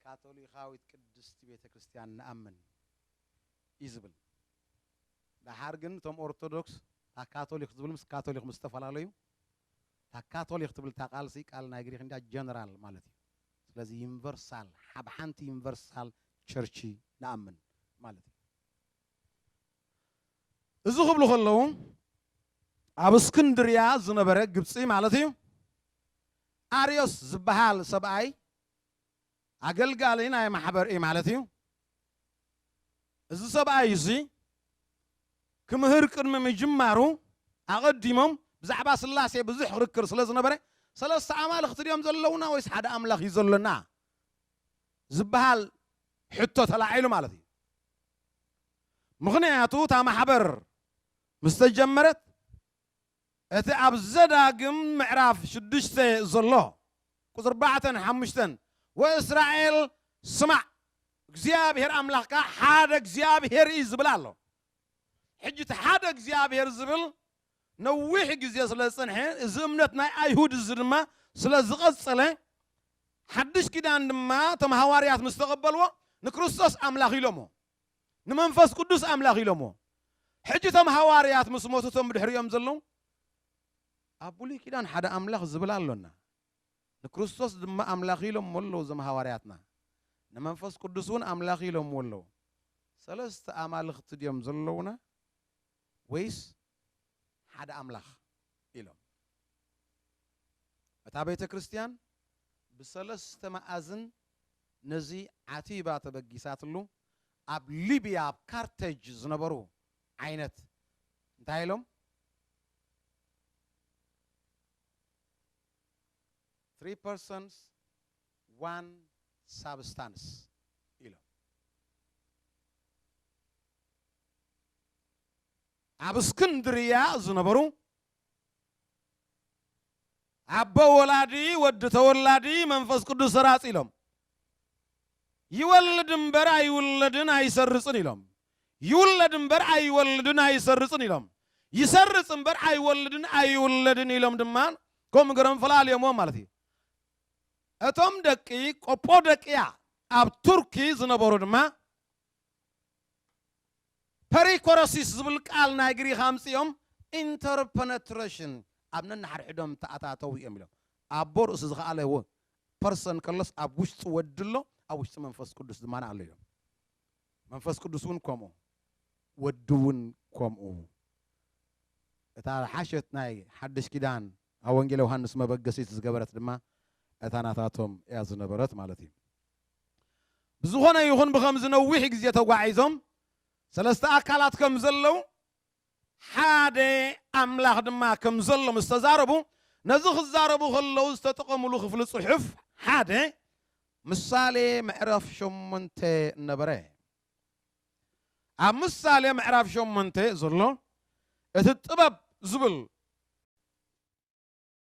ካቶሊኻዊት ቅድስቲ ቤተ ክርስቲያን ንኣምን እዩ ዝብል። ደሓር ግን እቶም ኦርቶዶክስ እታ ካቶሊክ ዝብል ምስ ካቶሊክ ምስ ዝተፈላለዩ፣ እታ ካቶሊክ ትብል እታ ቃል ሲ ቃል ናይ ግሪክ እንዳ ጀነራል ማለት እዩ። ስለዚ ዩኒቨርሳል፣ ሓብ ሓንቲ ዩኒቨርሳል ቸርች ንኣምን ማለት እዩ። እዚ ክብሉ ከለዉ ኣብ እስክንድርያ ዝነበረ ግብፂ ማለት እዩ፣ ኣርዮስ ዝበሃል ሰብኣይ ኣገልጋሊ ናይ ማሕበር እዩ ማለት እዩ። እዚ ሰብኣይ እዚ ክምህር ቅድሚ ምጅማሩ ኣቐዲሞም ብዛዕባ ስላሴ ብዙሕ ክርክር ስለ ዝነበረ፣ ሰለስተ ኣማልኽቲ ድዮም ዘለውና ወይስ ሓደ ኣምላኽ እዩ ዘሎና ዝበሃል ሕቶ ተላዒሉ ማለት እዩ። ምኽንያቱ እታ ማሕበር ምስ ተጀመረት እቲ ኣብ ዘዳግም ምዕራፍ ሽዱሽተ ዘሎ ቁጽሪ ኣርባዕተን ሓሙሽተን "ወእስራኤል ስማዕ፣ እግዚኣብሔር ኣምላኽካ ሓደ እግዚኣብሔር እዩ" ዝብል ኣሎ። ሕጂ እቲ ሓደ እግዚኣብሔር ዝብል ነዊሕ ግዜ ስለ ዝጸንሐ፣ እዚ እምነት ናይ ኣይሁድ እዚ ድማ ስለ ዝቐጸለ፣ ሓድሽ ኪዳን ድማ እቶም ሃዋርያት ምስ ተቐበልዎ ንክርስቶስ ኣምላኽ ኢሎምዎ፣ ንመንፈስ ቅዱስ ኣምላኽ ኢሎምዎ። ሕጂ እቶም ሃዋርያት ምስ ሞቱ እቶም ብድሕሪኦም ዘለዉ ኣብ ብሉይ ኪዳን ሓደ ኣምላኽ ዝብል ኣሎና። ንክርስቶስ ድማ ኣምላኽ ኢሎምዎ ኣለዉ እዞም ሃዋርያትና። ንመንፈስ ቅዱስ እውን ኣምላኽ ኢሎምዎ ኣለዉ። ሰለስተ ኣማልኽቲ ድዮም ዘለዉና ወይስ ሓደ ኣምላኽ ኢሎም? እታ ቤተ ክርስቲያን ብሰለስተ መኣዝን ነዚ ዓቲባ ተበጊሳትሉ። ኣብ ሊብያ ኣብ ካርቴጅ ዝነበሩ ዓይነት እንታይ ኢሎም? Three persons, one substance ኢሎም። ኣብ እስክንድርያ ዝነበሩ ኣቦ ወላዲ፣ ወዲ ተወላዲ፣ መንፈስ ቅዱስ ሰራጺ ኢሎም። ይወልድ እምበር ኣይውለድን ኣይሰርጽን ኢሎም። ይውለድ እምበር ኣይወልድን ኣይሰርጽን ኢሎም። ይሰርጽ እምበር ኣይወልድን ኣይውለድን ኢሎም ድማ ከምኡ ገሮም ፈላልዮምዎ ማለት እዩ። እቶም ደቂ ቆጶዶቅያ ኣብ ቱርኪ ዝነበሩ ድማ ፐሪኮረሲስ ዝብል ቃል ናይ ግሪኽ ኣምጺኦም ኢንተርፐነትሬሽን ኣብ ነንሓድሕዶም ተኣታተው እዮም ኢሎም። ኣቦ ርእሲ ዝኸኣለ ፐርሰን ከሎስ ኣብ ውሽጢ ወዲ ኣሎ፣ ኣብ ውሽጢ መንፈስ ቅዱስ ድማ ኣሎ ኢሎም። መንፈስ ቅዱስ እውን ከምኡ፣ ወዲ እውን ከምኡ። እታ ዝሓሸት ናይ ሓድሽ ኪዳን ኣብ ወንጌል ዮሃንስ መበገሲት ዝገበረት ድማ እታ ናታቶም እያ ዝነበረት ማለት እዩ። ብዝኾነ ይኹን ብኸምዚ ነዊሕ ግዜ ተጓዒዞም ሰለስተ ኣካላት ከም ዘለዉ ሓደ ኣምላኽ ድማ ከም ዘሎ ምስ ተዛረቡ ነዚ ክዛረቡ ከለዉ ዝተጠቐምሉ ክፍሊ ጽሑፍ ሓደ ምሳሌ ምዕራፍ ሸሞንተ ነበረ። ኣብ ምሳሌ ምዕራፍ ሸሞንተ ዘሎ እቲ ጥበብ ዝብል